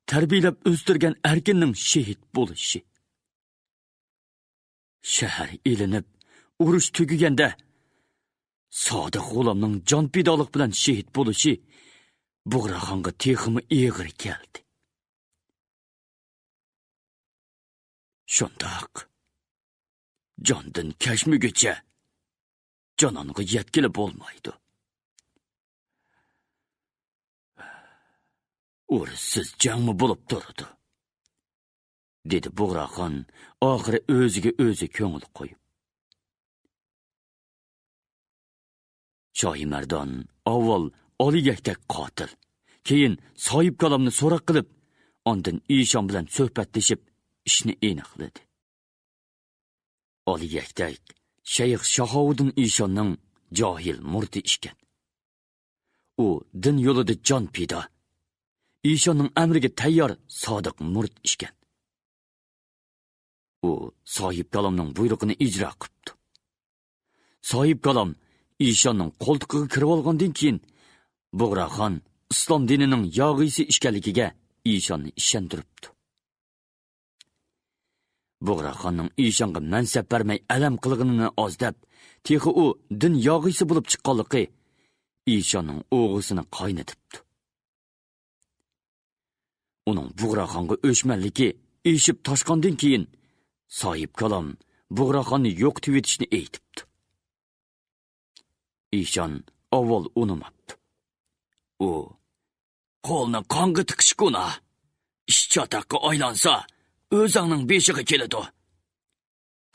تەربىيەلەپ ئۆستۈرگەن ئەركىننىڭ شېھىت بولۇشى. شەھەر ئېلىنىپ، ئۇرۇش تۈگىگەندە، سادىق غۇلامنىڭ جان پىدالىق بىلەن شېھىت بولۇشى بۇغراخانغا تېخىمۇ ئېغىر كەلدى. شۇنداق. جاندىن كەچمىگۈچە جانانغا يەتكىلى بولمايدۇ. ئۇرۇشسىز جەڭمۇ بولۇپ تۇرىدۇ، دېدى بۇغراخان ئاخىرى ئۆزىگە ئۆزى كۆڭۈل قويۇپ. شاھى مەردان ئاۋۋال ئالىيەكتەك قاتىل، كېيىن ساھىب كالامنى سوراق قىلىپ، ئاندىن ئىشان بىلەن سۆھبەتلىشىپ، ئىشنى ئېنىقلىدى. ئالىيەكتەك شەيخ شاھاۋۇدۇن ئىشاننىڭ جاھىل مۇرىتى ئىكەن. ئۇ دىن يولىدا جان پىدا، ئىشاننىڭ ئەمرىگە تەييار سادىق مۇرىت ئىكەن. ئۇ ساھىب كالامنىڭ بۇيرۇقىنى ئىجرا قىپتۇ. ساھىب كالام ئىشاننىڭ قولتۇقىغا كىرىۋالغاندىن كېيىن، بۇغراخان ئىسلام دىنىنىڭ ياغىيسى ئىكەنلىكىگە ئىشاننى ئىشەندۈرۈپتۇ. بۇغراخاننىڭ ئىشانغا مەنسەپ بەرمەي ئەلەم قىلغىنىنى ئاز دەپ، تېخى ئۇ دىن ياغىيسى بولۇپ چىققانلىقى ئىشاننىڭ ئوغىسىنى قاينىتىپتۇ. ئۇنىڭ بۇغراخانغا ئۆچمەنلىكى ئېشىپ تاشقاندىن كېيىن، ساھىب كالام بۇغراخاننى يوقىتىۋېتىشنى ئېيتىپتۇ. ئىشان ئاۋۋال ئۇنىماپتۇ. ئۇ، «قولنى قانغا تىقىش گۇناھ. ئىش چاتاققا ئايلانسا، ئۆزۈڭنىڭ بېشىغا كېلىدۇ»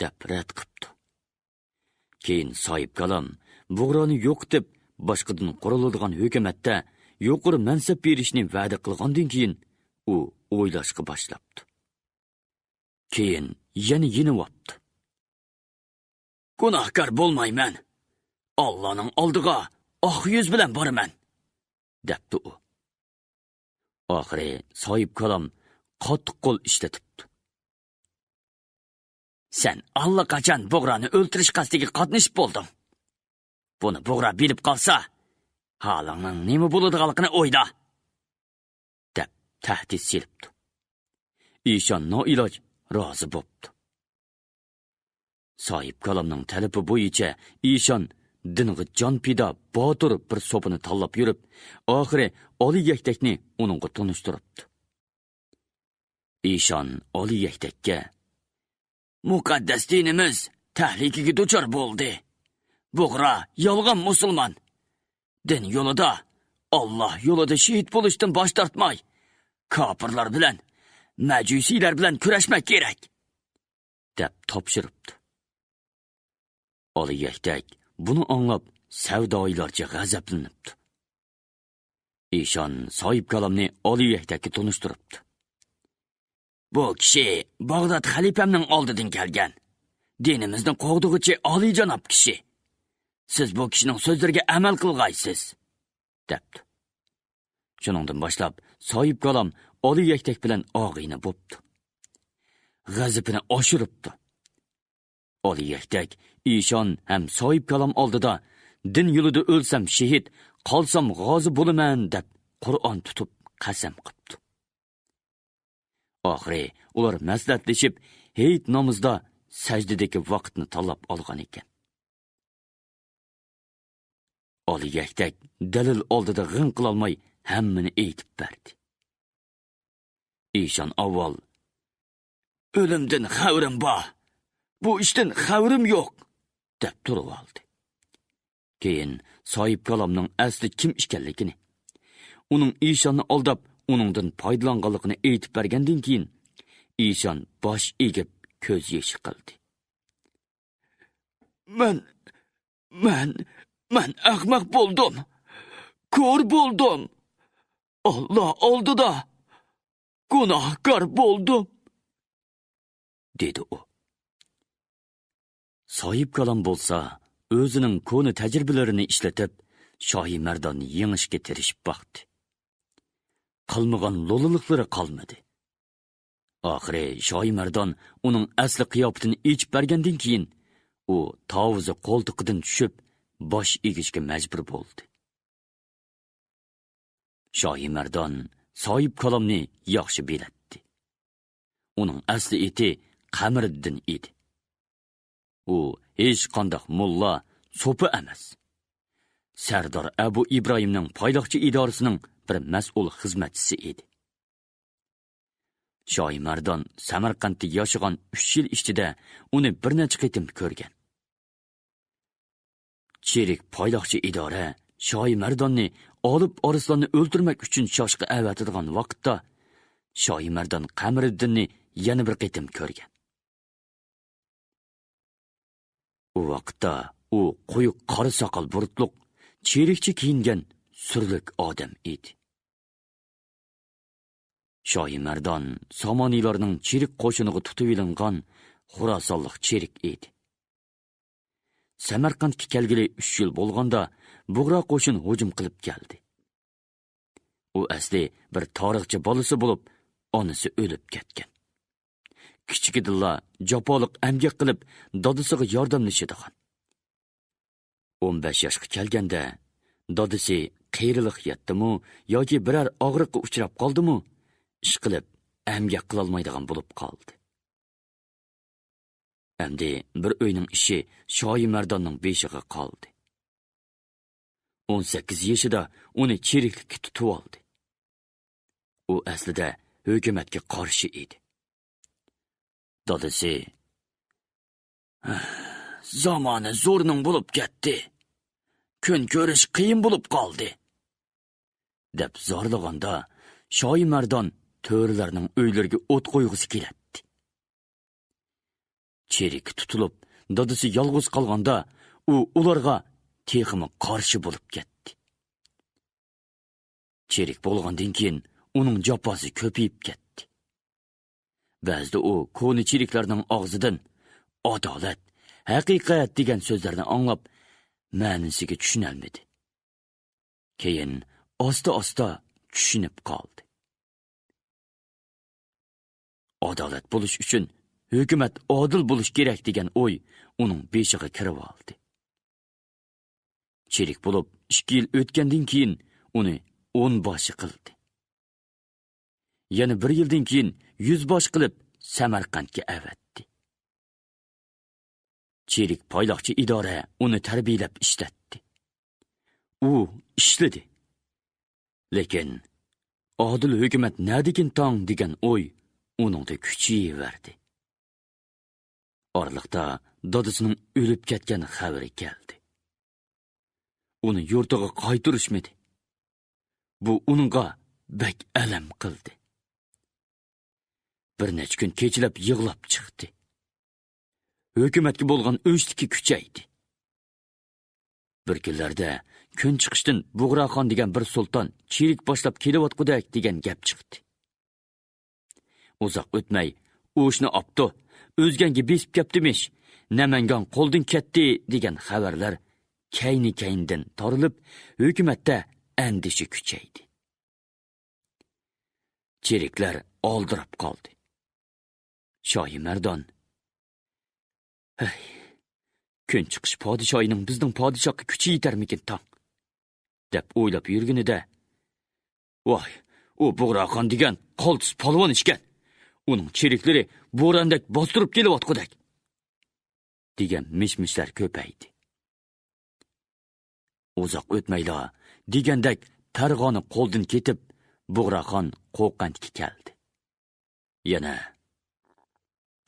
دەپ رەت قىپتۇ. كېيىن ساھىب كالام بۇغرانى يوقىتىپ، باشقىدىن قۇرۇلىدىغان ھۆكۈمەتتە يۇقىرى مەنسەپ بېرىشنى ۋەدە قىلغاندىن كېيىن، ئۇ ئويلاشقا باشلاپتۇ. كېيىن يەنە يېنىۋاپتۇ. «گۇناھكار بولمايمەن. ئاللانىڭ ئالدىغا ئاق يۈز بىلەن بارىمەن»، دەپتۇ ئۇ. ئاخىرى ساھىب كالام قاتتىق قول ئىشلىتىپتۇ. «سەن ئاللىقاچان بۇغرانى ئۆلتۈرۈش قەستىگە قاتنىشىپ بولدۇڭ. بۇنى بۇغرا بىلىپ قالسا، ھالىڭنىڭ نېمە بولىدىغانلىقىنى ئويلا»، دەپ تەھدىت سېلىپتۇ. ئىشان نائىلاج رازى بوپتۇ. ساھىب كالامنىڭ تەلىپى بويىچە ئىشان دىنغا جان پىدا، باتۇر بىر سوپىنى تاللاپ يۈرۈپ، ئاخىرى ئالىي يەكتەكنى ئۇنىڭغا تونۇشتۇرۇپتۇ. ئىشان ئالىي يەكتەككە: «مۇقەددەس دىنىمىز تەھلىكىگە دۇچار بولدى. بۇغرا يالغان مۇسۇلمان. دىن يولىدا، ئاللا يولىدا شېھىت بولۇشتىن باش تارتماي، كاپىرلار بىلەن، مەجۇسىيلار بىلەن كۈرەشمەك كېرەك»، دەپ تاپشۇرۇپتۇ. ئالىي يەكتەك بۇنى ئاڭلاپ، سەۋدايىلارچە غەزەپلىنىپتۇ. ئىشان ساھىب كالامنى ئالىي يەكتەككە تونۇشتۇرۇپتۇ. «بۇ كىشى باغداد خەلىپەمنىڭ ئالدىدىن كەلگەن، دىنىمىزنى قوغدىغۇچى ئالىيجاناب كىشى. سىز بۇ كىشىنىڭ سۆزلىرىگە ئەمەل قىلغايسىز»، دەپتۇ. شۇنىڭدىن باشلاپ ساھىب كالام ئالىي يەكتەك بىلەن ئاغىنە بوپتۇ. غەزىپىنى ئاشۇرۇپتۇ. ئالىي يەكتەك ئىشان ھەم ساھىب كالام ئالدىدا «دىن يولىدا ئۆلسەم شېھىت، قالسام غازى بولىمەن» دەپ قۇرئان تۇتۇپ قەسەم قىپتۇ. ئاخىرى ئۇلار مەسلىھەتلىشىپ، ھېيت نامىزىدا سەجدىدىكى ۋاقىتنى تاللاپ ئالغان ئىكەن. ئالىي يەكتەك دەلىل ئالدىدا غىڭ قىلالماي ھەممىنى ئېيتىپ بەردى. ئىشان ئاۋۋال: «ئۆلۈمدىن خەۋىرىم بار، بۇ ئىشتىن خەۋىرىم يوق» دەپ تۇرۇۋالدى. كېيىن ساھىب كالامنىڭ ئەسلى كىم ئىكەنلىكىنى، ئۇنىڭ ئىشاننى ئالداپ، ئۇنىڭدىن پايدىلانغانلىقىنى ئېيتىپ بەرگەندىن كېيىن، ئىشان باش ئېگىپ كۆز يېشى قىلدى. «مەن، مەن، مەن ئەخمەق بولدۇم، كور بولدۇم، ئاللا ئالدىدا گۇناھكار بولدۇم» دېدى ئۇ. ساھىب كالام بولسا ئۆزىنىڭ كونا تەجرىبىلىرىنى ئىشلىتىپ، شاھى مەرداننى يېڭىشكە تىرىشىپ باقتى. قىلمىغان لولىلىقلىرى قالمىدى. ئاخىرى شاھى مەردان ئۇنىڭ ئەسلى قىياپىتىنى ئېچىپ بەرگەندىن كېيىن، ئۇ تاۋۇزى قولتۇقىدىن چۈشۈپ، باش ئېگىشكە مەجبۇر بولدى. شاھى مەردان ساھىب كالامنى ياخشى بىلەتتى. ئۇنىڭ ئەسلى ئېتى قەمەرىددىن ئىدى. ئۇ ھېچقانداق موللا، سوپى ئەمەس. سەردار ئەبۇ ئىبراھىمنىڭ پايلاقچى ئىدارىسىنىڭ بىر مەسئۇل خىزمەتچىسى ئىدى. شاھى مەردان سەمەرقەنتتە ياشىغان ئۈچ يىل ئىچىدە ئۇنى بىر نەچچە قېتىم كۆرگەن. چېرىك پايلاقچى ئىدارە شاھى مەرداننى ئالىپ ئارسلاننى ئۆلتۈرمەك ئۈچۈن چاشقا ئەۋەتىدىغان ۋاقىتتا، شاھى مەردان قەمەرىددىننى يەنە بىر قېتىم كۆرگەن. ئۇ ۋاقىتتا ئۇ قويۇق قارا ساقال بۇرۇتلۇق، چېرىكچە كىيىنگەن سۈرلۈك ئادەم ئىدى. شاھى مەردان سامانىيلارنىڭ چېرىك قوشۇنىغا تۇتۇۋېلىنغان خوراسانلىق چېرىك ئىدى. سەمەرقەنتكە كەلگىلى ئۈچ يىل بولغاندا، بۇغرا قوشۇن ھۇجۇم قىلىپ كەلدى. ئۇ ئەسلى بىر تارىخچى بالىسى بولۇپ، ئانىسى ئۆلۈپ كەتكەن. كىچىكىدىنلا جاپالىق ئەمگەك قىلىپ، دادىسىغا ياردەملىشىدىغان. ئون بەش ياشقا كەلگەندە، دادىسى قېرىلىق يەتتىمۇ ياكى بىرەر ئاغرىققا ئۇچراپ قالدىمۇ، ئىشقىلىپ ئەمگەك قىلالمايدىغان بولۇپ قالدى. ئەمدى بىر ئۆينىڭ ئىشى شاھى مەرداننىڭ بېشىغا قالدى. ئون سەككىز يېشىدا ئۇنى چېرىكلىككە تۇتۇۋالدى. ئۇ ئەسلىدە ھۆكۈمەتكە قارشى ئىدى. دادىسى، «زامانە زورنىڭ بولۇپ كەتتى. كۈن كۆرۈش قىيىن بولۇپ قالدى» دەپ زارلىغاندا، شاھى مەردان تۆرىلەرنىڭ ئۆيلىرىگە ئوت قويغۇسى كېلەتتى. چېرىكى تۇتۇلۇپ، دادىسى يالغۇز قالغاندا، ئۇ ئۇلارغا تېخىمۇ قارشى بولۇپ كەتتى. چېرىك بولغاندىن كېيىن ئۇنىڭ جاپاسى كۆپىيىپ كەتتى. بەزىدە ئۇ كونا چېرىكلەرنىڭ ئاغزىدىن «ئادالەت، ھەقىقەت» دېگەن سۆزلەرنى ئاڭلاپ، مەنىسىگە چۈشىنەلمىدى. كېيىن ئاستا-ئاستا چۈشىنىپ قالدى. ئادالەت بولۇش ئۈچۈن ھۆكۈمەت ئادىل بولۇش كېرەك دېگەن ئوي ئۇنىڭ بېشىغا كىرىۋالدى. چېرىك بولۇپ ئىككى يىل ئۆتكەندىن كېيىن ئۇنى ئون باشى قىلدى. يەنە بىر يىلدىن كېيىن يۈز باش قىلىپ سەمەرقەنتكە ئەۋەتتى. چېرىك پايلاقچى ئىدارە ئۇنى تەربىيەلەپ ئىشلەتتى. ئۇ ئىشلىدى. لېكىن «ئادىل ھۆكۈمەت نەدىكىن تاڭ» دېگەن ئوي ئۇنىڭدا كۈچىيىۋەردى. ئارىلىقتا دادىسىنىڭ ئۆلۈپ كەتكەن خەۋىرى كەلدى. ئۇنى يۇرتىغا قايتۇرۇشمىدى. بۇ ئۇنىڭغا بەك ئەلەم قىلدى. بىر نەچچە كۈن كېچىلەپ يىغلاپ چىقتى. ھۆكۈمەتكە بولغان ئۆچلۈكى كۈچەيدى. بىر كۈنلەردە كۈن چىقىشتىن بۇغراخان دېگەن بىر سۇلتان چېرىك باشلاپ كېلىۋاتقۇدەك دېگەن گەپ چىقتى. ئۇزاق ئۆتمەي، «ئۇشنى ئاپتۇ، ئۆزگەنگە بېسىپ كەپتىمىش، نەمەنگان قولدىن كەتتى» دېگەن خەۋەرلەر كەينى-كەينىدىن تارىلىپ، ھۆكۈمەتتە ئەندىشە كۈچەيدى. چېرىكلەر ئالدىراپ قالدى. شاھى مەردان، «ھەي، كۈن چىقىش پادىشاھىنىڭ بىزنىڭ پادىشاھقا كۈچى يېتەرمىكىن تاڭ؟» دەپ ئويلاپ يۈرگىنىدە، «ۋاي، ئۇ بۇغراخان دېگەن قالتىس پالۋان ئىكەن. ئۇنىڭ چېرىكلىرى بوراندەك باستۇرۇپ كېلىۋاتقۇدەك» دېگەن مىش-مىشلار كۆپەيدى. ئۇزاق ئۆتمەيلا، دېگەندەك پەرغانە قولدىن كېتىپ، بۇغراخان قوقەنتكە كەلدى. يەنە،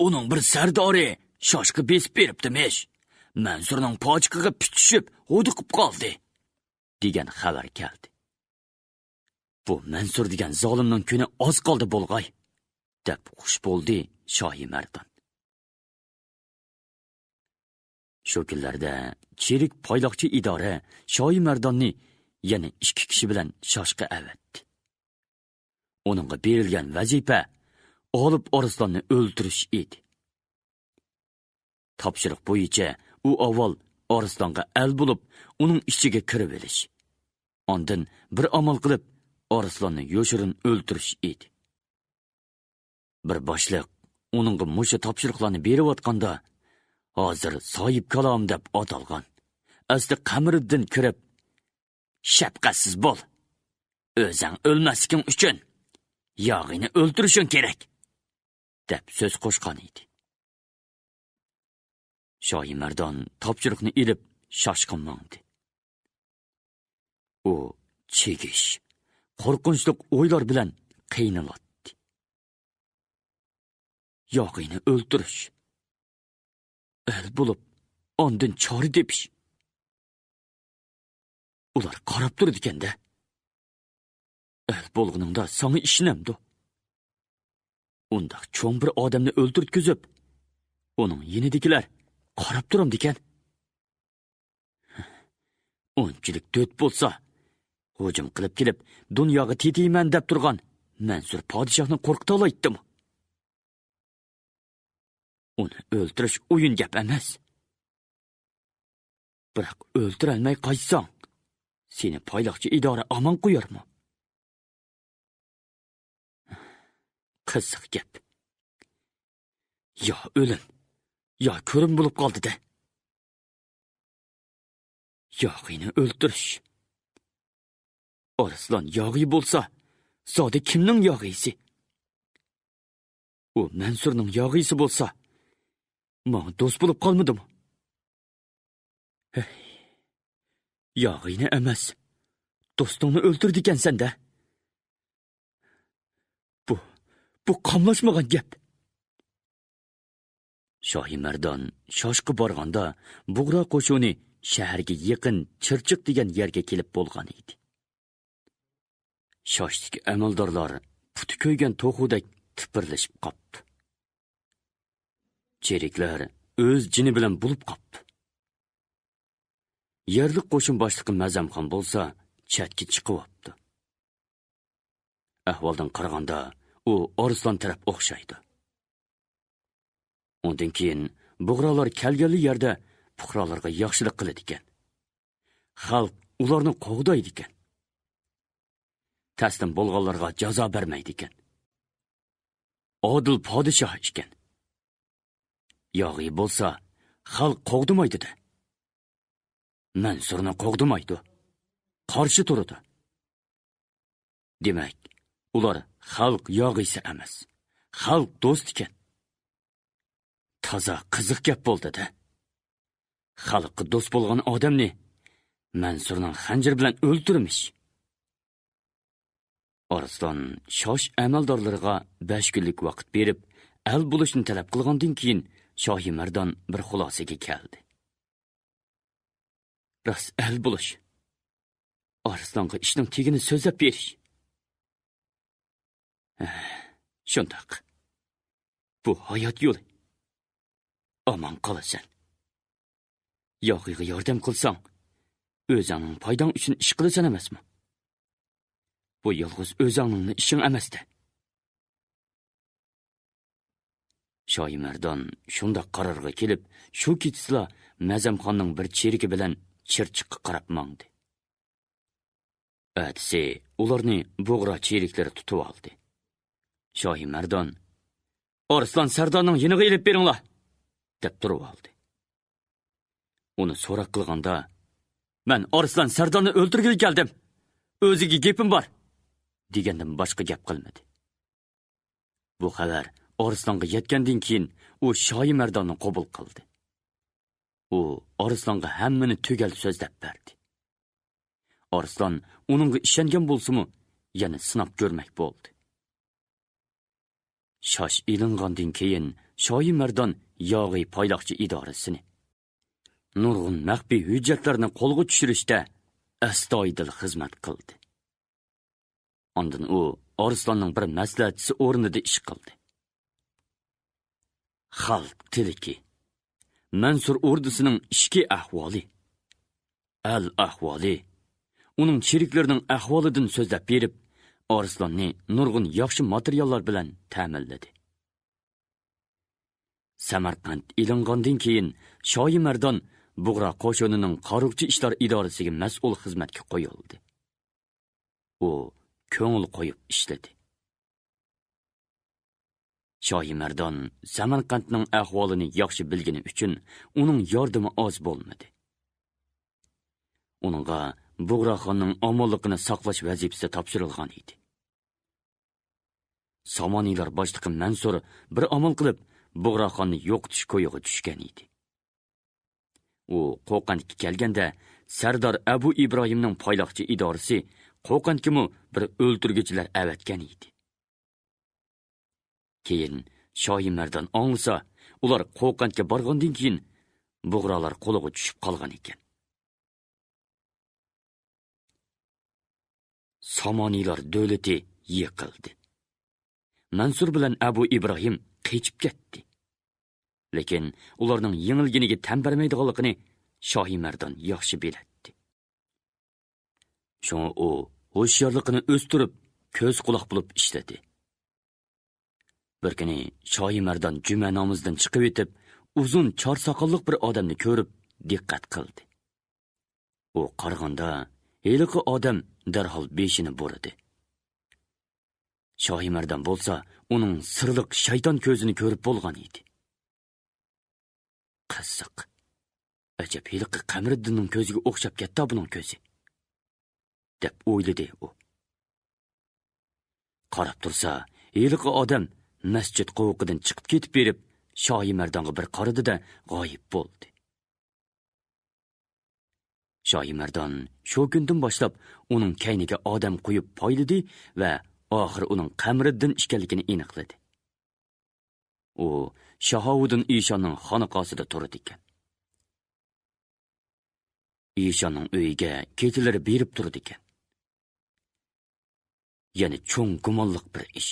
«ئۇنىڭ بىر سەردارى شاشقا بېسىپ بېرىپتىمىش، مەنسۇرنىڭ پاچىقىغا پۈتۈشۈپ ھودۇقۇپ قالدى» دېگەن خەۋەر كەلدى. «بۇ مەنسۇر دېگەن زالىمنىڭ كۈنى ئاز قالدى بولغاي» دەپ خۇش بولدى شاھى مەردان. شۇ كۈنلەردە چېرىك پايلاقچى ئىدارە شاھى مەرداننى يەنە ئىككى كىشى بىلەن شاشقا ئەۋەتتى. ئۇنىڭغا بېرىلگەن ۋەزىپە ئالىپ ئارسلاننى ئۆلتۈرۈش ئىدى. تاپشۇرۇق بويىچە ئۇ ئاۋۋال ئارسلانغا ئەل بولۇپ، ئۇنىڭ ئىچىگە كىرىۋېلىش، ئاندىن بىر ئامال قىلىپ ئارسلاننى يوشۇرۇن ئۆلتۈرۈش ئىدى. بىر باشلىق ئۇنىڭغا مۇشۇ تاپشۇرۇقلارنى بېرىۋاتقاندا، ھازىر ساھىب كالام دەپ ئاتالغان، ئەسلى قەمەرىدىن كىرىپ، «شەپقەتسىز بول! ئۆزەڭ ئۆلمەسلىكىڭ ئۈچۈن ياغىينى ئۆلتۈرۈشۈڭ كېرەك!» دەپ سۆز قوشقان ئىدى. شاھى مەردان تاپشۇرۇقنى ئېلىپ شاشقا ماڭدى. ئۇ چىگىش، قورقۇنچلۇق ئويلار بىلەن قىينىلاتتى. ياغىينى ئۆلتۈرۈش، ئەل بولۇپ، ئاندىن چارە تېپىش. ئۇلار قاراپ تۇرىدىكەن-دە. ئەل بولغىنىڭدا ساڭا ئىشىنەمدۇ؟ ئۇنداق چوڭ بىر ئادەمنى ئۆلتۈرتكۈزۈپ، ئۇنىڭ يېنىدىكىلەر قاراپ تۇرامدىكەن؟ ئۇنچىلىك دۆت بولسا، ھۇجۇم قىلىپ كېلىپ، دۇنياغا تېتىيمەن دەپ تۇرغان مەنسۇر پادىشاھنى قورقۇتالايتتىمۇ؟ ئۇنى ئۆلتۈرۈش ئويۇن گەپ ئەمەس. بىراق ئۆلتۈرەلمەي قاچساڭ، سېنى پايلاقچى ئىدارە ئامان قويارمۇ؟ قىزىق گەپ. يا ئۆلۈم، يا كۆرۈم بولۇپ قالدى-دە. ياغىينى ئۆلتۈرۈش. ئارسلان ياغىي بولسا، زادى كىمنىڭ ياغىيسى؟ ئۇ مەنسۇرنىڭ ياغىيسى بولسا، ماڭا دوست بولۇپ قالمىدىمۇ؟ ھەي، ياغىينى ئەمەس، دوستۇڭنى ئۆلتۈردىكەنسەن-دە. بۇ، بۇ قاملاشمىغان گەپ. شاھى مەردان شاشقا بارغاندا، بۇغرا قوشۇنى شەھەرگە يېقىن چىرچىق دېگەن يەرگە كېلىپ بولغان ئىدى. شاشتىكى ئەمەلدارلار پۇتى كۆيگەن توخۇدەك تىپىرلىشىپ قاپتۇ. چېرىكلەر ئۆز جېنى بىلەن بولۇپ قاپتۇ. يەرلىك قوشۇن باشلىقى مەزەمخان بولسا چەتكە چىقىۋاپتۇ. ئەھۋالدىن قارىغاندا، ئۇ ئارسلان تەرەپ ئوخشايدۇ. ئۇندىن كېيىن بۇغرالار كەلگەنلا يەردە پۇقرالارغا ياخشىلىق قىلىدىكەن. خەلق ئۇلارنى قوغدايدىكەن. تەسلىم بولغانلارغا جازا بەرمەيدىكەن. ئادىل پادىشاھ ئىكەن. ياغىي بولسا خەلق قوغدىمايدۇ-دە. مەنسۇرنى قوغدىمايدۇ. قارشى تۇرىدۇ. دېمەك، ئۇلار خەلق ياغىيسى ئەمەس، خەلق دوستىكەن. تازا قىزىق گەپ بولدى-دە. خەلققە دوست بولغان ئادەمنى مەنسۇرنىڭ خەنجىرى بىلەن ئۆلتۈرمىش. ئارسلان شاش ئەمەلدارلىرىغا بەش كۈنلۈك ۋاقىت بېرىپ، ئەل بولۇشنى تەلەپ قىلغاندىن كېيىن، شاھى مەردان بىر خۇلاسىگە كەلدى. راست ئەل بولۇش. ئارسلانغا ئىشنىڭ تېگىنى سۆزلەپ بېرىش. ھە، شۇنداق. بۇ ھايات يولى. ئامان قالىسەن. ياغىيغا ياردەم قىلساڭ، ئۆزۈڭنىڭ پايداڭ ئۈچۈن ئىش قىلىسەن ئەمەسمۇ؟ بۇ يالغۇز ئۆزۈڭنىڭلا ئىشىڭ ئەمەستە. شاھى مەردان شۇنداق قارارغا كېلىپ، شۇ كېچىسىلا مەزەمخاننىڭ بىر چېرىكى بىلەن چىرچىققا قاراپ ماڭدى. ئەتىسى ئۇلارنى بۇغرا چېرىكلىرى تۇتۇۋالدى. شاھى مەردان، «ئارسلان سەردارنىڭ يېنىغا ئېلىپ بېرىڭلار!» دەپ تۇرۇۋالدى. ئۇنى سوراق قىلغاندا، «مەن ئارسلان سەردارنى ئۆلتۈرگىلى كەلدىم. ئۆزىگە گېپىم بار» دېگەندىن باشقا گەپ قىلمىدى. بۇ خەۋەر ئارسلانغا يەتكەندىن كېيىن، ئۇ شاھى مەرداننى قوبۇل قىلدى. ئۇ ئارسلانغا ھەممىنى تۈگەل سۆزلەپ بەردى. ئارسلان ئۇنىڭغا ئىشەنگەن بولسىمۇ، يەنە سىناپ كۆرمەك بولدى. شاش ئېلىنغاندىن كېيىن، شاھى مەردان ياغىي پايلاقچى ئىدارىسىنى، نۇرغۇن مەخپىي ھۆججەتلەرنى قولغا چۈشۈرۈشتە ئەستايىدىل خىزمەت قىلدى. ئاندىن ئۇ ئارسلاننىڭ بىر مەسلىھەتچىسى ئورنىدا ئىش قىلدى. خەلق تىلىكى، مەنسۇر ئوردىسىنىڭ ئىچكى ئەھۋالى، ئەل ئەھۋالى، ئۇنىڭ چېرىكلىرىنىڭ ئەھۋالىدىن سۆزلەپ بېرىپ، ئارسلاننى نۇرغۇن ياخشى ماتېرىياللار بىلەن تەمىنلىدى. سەمەرقەنت ئېلىنغاندىن كېيىن، شاھى مەردان بۇغرا قوشۇنىنىڭ قارۇقچى ئىشلار ئىدارىسىگە مەسئۇل خىزمەتكە قويۇلدى. ئۇ كۆڭۈل قويۇپ ئىشلىدى. شاھى مەردان سەمەرقەنتنىڭ ئەھۋالىنى ياخشى بىلگىنى ئۈچۈن، ئۇنىڭ ياردىمى ئاز بولمىدى. ئۇنىڭغا بۇغراخاننىڭ ئامانلىقىنى ساقلاش ۋەزىپىسى تاپشۇرۇلغان ئىدى. سامانىيلار باشلىقى مەنسۇر بىر ئامال قىلىپ، بۇغراخاننى يوقىتىش كويىغا چۈشكەن ئىدى. ئۇ قوقەنتكە كەلگەندە، سەردار ئەبۇ ئىبراھىمنىڭ پايلاقچى ئىدارىسى قوقەنتكىمۇ بىر ئۆلتۈرگۈچىلەر ئەۋەتكەن ئىدى. كېيىن شاھى مەردان ئاڭلىسا، ئۇلار قوقەنتكە بارغاندىن كېيىن، بۇغرالار قولىغا چۈشۈپ قالغان ئىكەن. سامانىيلار دۆلىتى يىقىلدى. مەنسۇر بىلەن ئەبۇ ئىبراھىم قېچىپ كەتتى. لېكىن ئۇلارنىڭ يېڭىلگىنىگە تەن بەرمەيدىغانلىقىنى شاھى مەردان ياخشى بىلەتتى. شۇڭا ئۇ ھوشيارلىقىنى ئۆستۈرۈپ، كۆز قۇلاق بولۇپ ئىشلىدى. بىر كۈنى شاھى مەردان جۈمە نامىزىدىن چىقىۋېتىپ، ئۇزۇن چار ساقاللىق بىر ئادەمنى كۆرۈپ، دىققەت قىلدى. ئۇ قارىغاندا، ھېلىقى ئادەم دەرھال بېشىنى بۇرىدى. شاھى مەردان بولسا ئۇنىڭ سىرلىق شەيتان كۆزىنى كۆرۈپ بولغان ئىدى. «قىزىق، ئەجەب ھېلىقى قەمىرىددىننىڭ كۆزىگە ئوخشاپ كەتتى بۇنىڭ كۆزى» دەپ ئويلىدى ئۇ. قاراپ تۇرسا، ھېلىقى ئادەم مەسچىت قوۋۇقىدىن چىقىپ كېتىپ بېرىپ، شاھى مەردانغا بىر قارىدى-دە، غايىب بولدى. شاھى مەردان شۇ كۈندىن باشلاپ ئۇنىڭ كەينىگە ئادەم قويۇپ پايلىدى ۋە ئاخىرى ئۇنىڭ قەمىرىددىن ئىكەنلىكىنى ئېنىقلىدى. ئۇ شاھاۋۇدۇن ئىشاننىڭ خانىقاسىدا تۇرىدىكەن. ئىشاننىڭ ئۆيىگە كېچىلىرى بېرىپ تۇرىدىكەن. يەنە چوڭ گۇمانلىق بىر ئىش.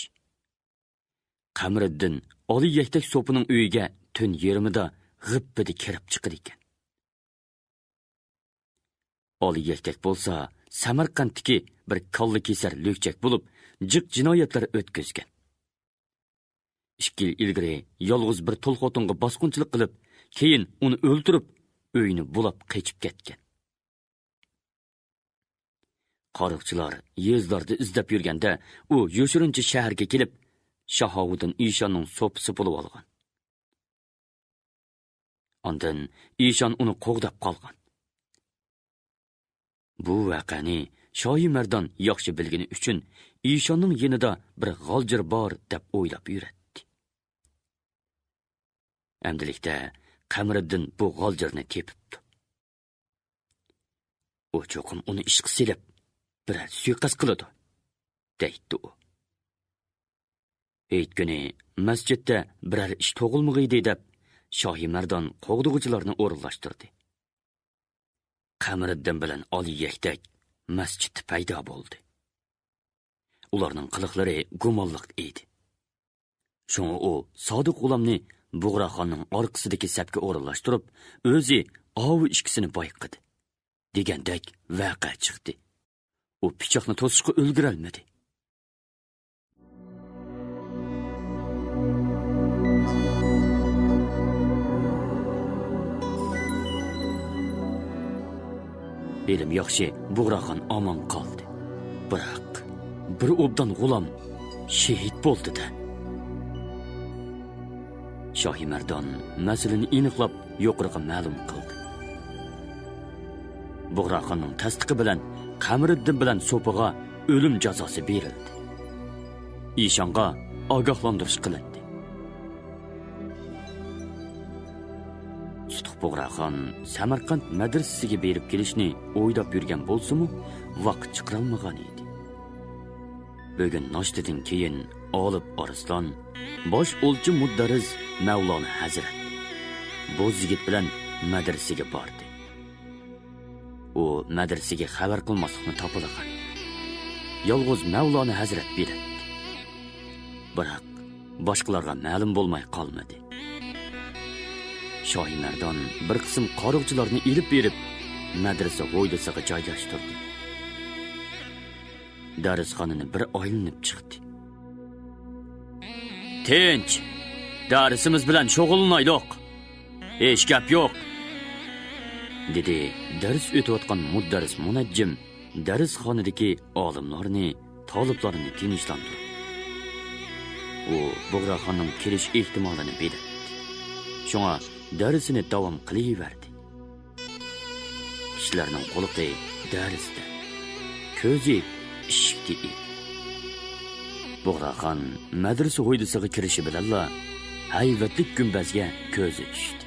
قەمىرىددىن ئالىي يەكتەك سوپىنىڭ ئۆيىگە تۈن يېرىمىدا غىپپىدە كىرىپ چىقىدىكەن. ئالىي يەكتەك بولسا سەمەرقەنتتىكى بىر كاللا كېسەر لۈكچەك بولۇپ، جىق جىنايەتلەر ئۆتكۈزگەن. ئىككى يىل ئىلگىرى يالغۇز بىر تۇل خوتۇنغا باسقۇنچىلىق قىلىپ، كېيىن ئۇنى ئۆلتۈرۈپ، ئۆيىنى بۇلاپ قېچىپ كەتكەن. قارۇقچىلار يېزىلاردا ئىزدەپ يۈرگەندە، ئۇ يوشۇرۇنچە شەھەرگە كېلىپ، شاھاۋۇدۇن ئىشاننىڭ سوپىسى بولۇۋالغان. ئاندىن ئىشان ئۇنى قوغداپ قالغان. بۇ ۋەقەنى شاھى مەردان ياخشى بىلگىنى ئۈچۈن، ئىشاننىڭ يېنىدا بىر غالجىر بار دەپ ئويلاپ يۈرەتتى. ئەمدىلىكتە قەمىرىددىن بۇ غالجىرنى تېپىپتۇ. ئۇ چوقۇم ئۇنى ئىشقا سېلىپ، بىرەر سۇيىقەست قىلىدۇ، دەيتتى ئۇ. ھېيت كۈنى مەسچىتتە بىرەر ئىش تۇغۇلمىغىيدى دەپ، شاھى مەردان قوغدىغۇچىلارنى ئورۇنلاشتۇردى. قەمىرىددىن بىلەن ئالىي يەكتەك مەسچىتتە پەيدا بولدى. ئۇلارنىڭ قىلىقلىرى گۇمانلىق ئىدى. شۇڭا ئۇ سادىق غۇلامنى بۇغراخاننىڭ ئارقىسىدىكى سەپكە ئورۇنلاشتۇرۇپ، ئۆزى ئاۋۇ ئىككىسىنى بايقىدى، دېگەندەك ۋەقە چىقتى. ئۇ پىچاقنى توسۇشقا ئۈلگۈرەلمىدى. ھېلىمۇ ياخشى، بۇغراخان ئامان قالدى. بىراق، بىر ئوبدان غۇلام شېھىت بولدى-دە. شاھى مەردان مەسىلىنى ئېنىقلاپ، يۇقىرىغا مەلۇم قىلدى. بۇغراخاننىڭ تەستىقى بىلەن قەمىرىددىن بىلەن سوپىغا ئۆلۈم جازاسى بېرىلدى. ئىشانغا ئاگاھلاندۇرۇش قىلىندى. سۇتۇق بۇغراخان سەمەرقەنت مەدرىسىسىگە بېرىپ كېلىشنى ئويلاپ يۈرگەن بولسىمۇ، ۋاقىت چىقىرالمىغان ئىدى. بۈگۈن ناشتىدىن كېيىن ئالىپ ئارسلان، باش ئولچى مۇدەررىس مەۋلانا ھەزرەت، بوز يىگىت بىلەن مەدرىسىگە باردى. ئۇ مەدرىسىگە خەۋەر قىلماسلىقنى تاپىلىغان. يالغۇز مەۋلانا ھەزرەت بېرەتتى. بىراق، باشقىلارغا مەلۇم بولماي قالمىدى. شاھى مەردان بىر قىسىم قارۇقچىلارنى ئېلىپ بېرىپ، مەدرىسە ھويلىسىغا جايلاشتۇردى. دەرسخانىنى بىر ئايلىنىپ چىقتى. «تىنچ، دەرسىمىز بىلەن شۇغۇللىنايلۇق. ھېچ گەپ يوق»، دېدى دەرس ئۆتۈۋاتقان مۇدەررىس مۇنەججىم دەرسخانىدىكى ئالىملارنى، تالىپلارنى تىنچلاندۇرۇپ. ئۇ بۇغراخاننىڭ كېلىش ئېھتىمالىنى بىلەتتى. شۇڭا دەرسىنى داۋام قىلىۋەردى. كىشىلەرنىڭ قۇلىقى دەرستە، كۆزى ئىشىكتە ئىدى. بۇغراخان مەدرىسە ھويلىسىغا كىرىشى بىلەنلا ھەيۋەتلىك گۈمبەزگە كۆزى چۈشتى.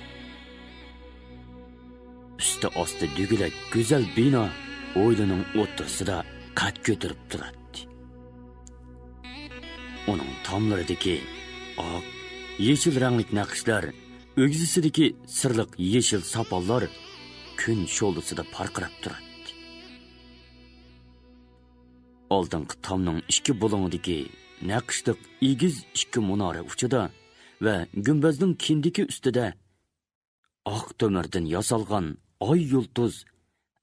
ئۈستى ئاستى دېگۈدەك گۈزەل بىنا ھويلىنىڭ ئوتتۇرىسىدا قەد كۆتۈرۈپ تۇراتتى. ئۇنىڭ تاملىرىدىكى ئاق، يېشىل رەڭلىك نەقىشلەر، ئۆگزىسىدىكى سىرلىق يېشىل ساپانلار كۈن شولىسىدا پارقىراپ تۇراتتى. ئالدىنقى تامنىڭ ئىككى بۇلۇڭىدىكى نەقىشلىق ئېگىز ئىككى مۇنارە ئۇچىدا ۋە گۈمبەزنىڭ كىندىكى ئۈستىدە ئاق تۆمۈردىن ياسالغان ئاي يۇلتۇز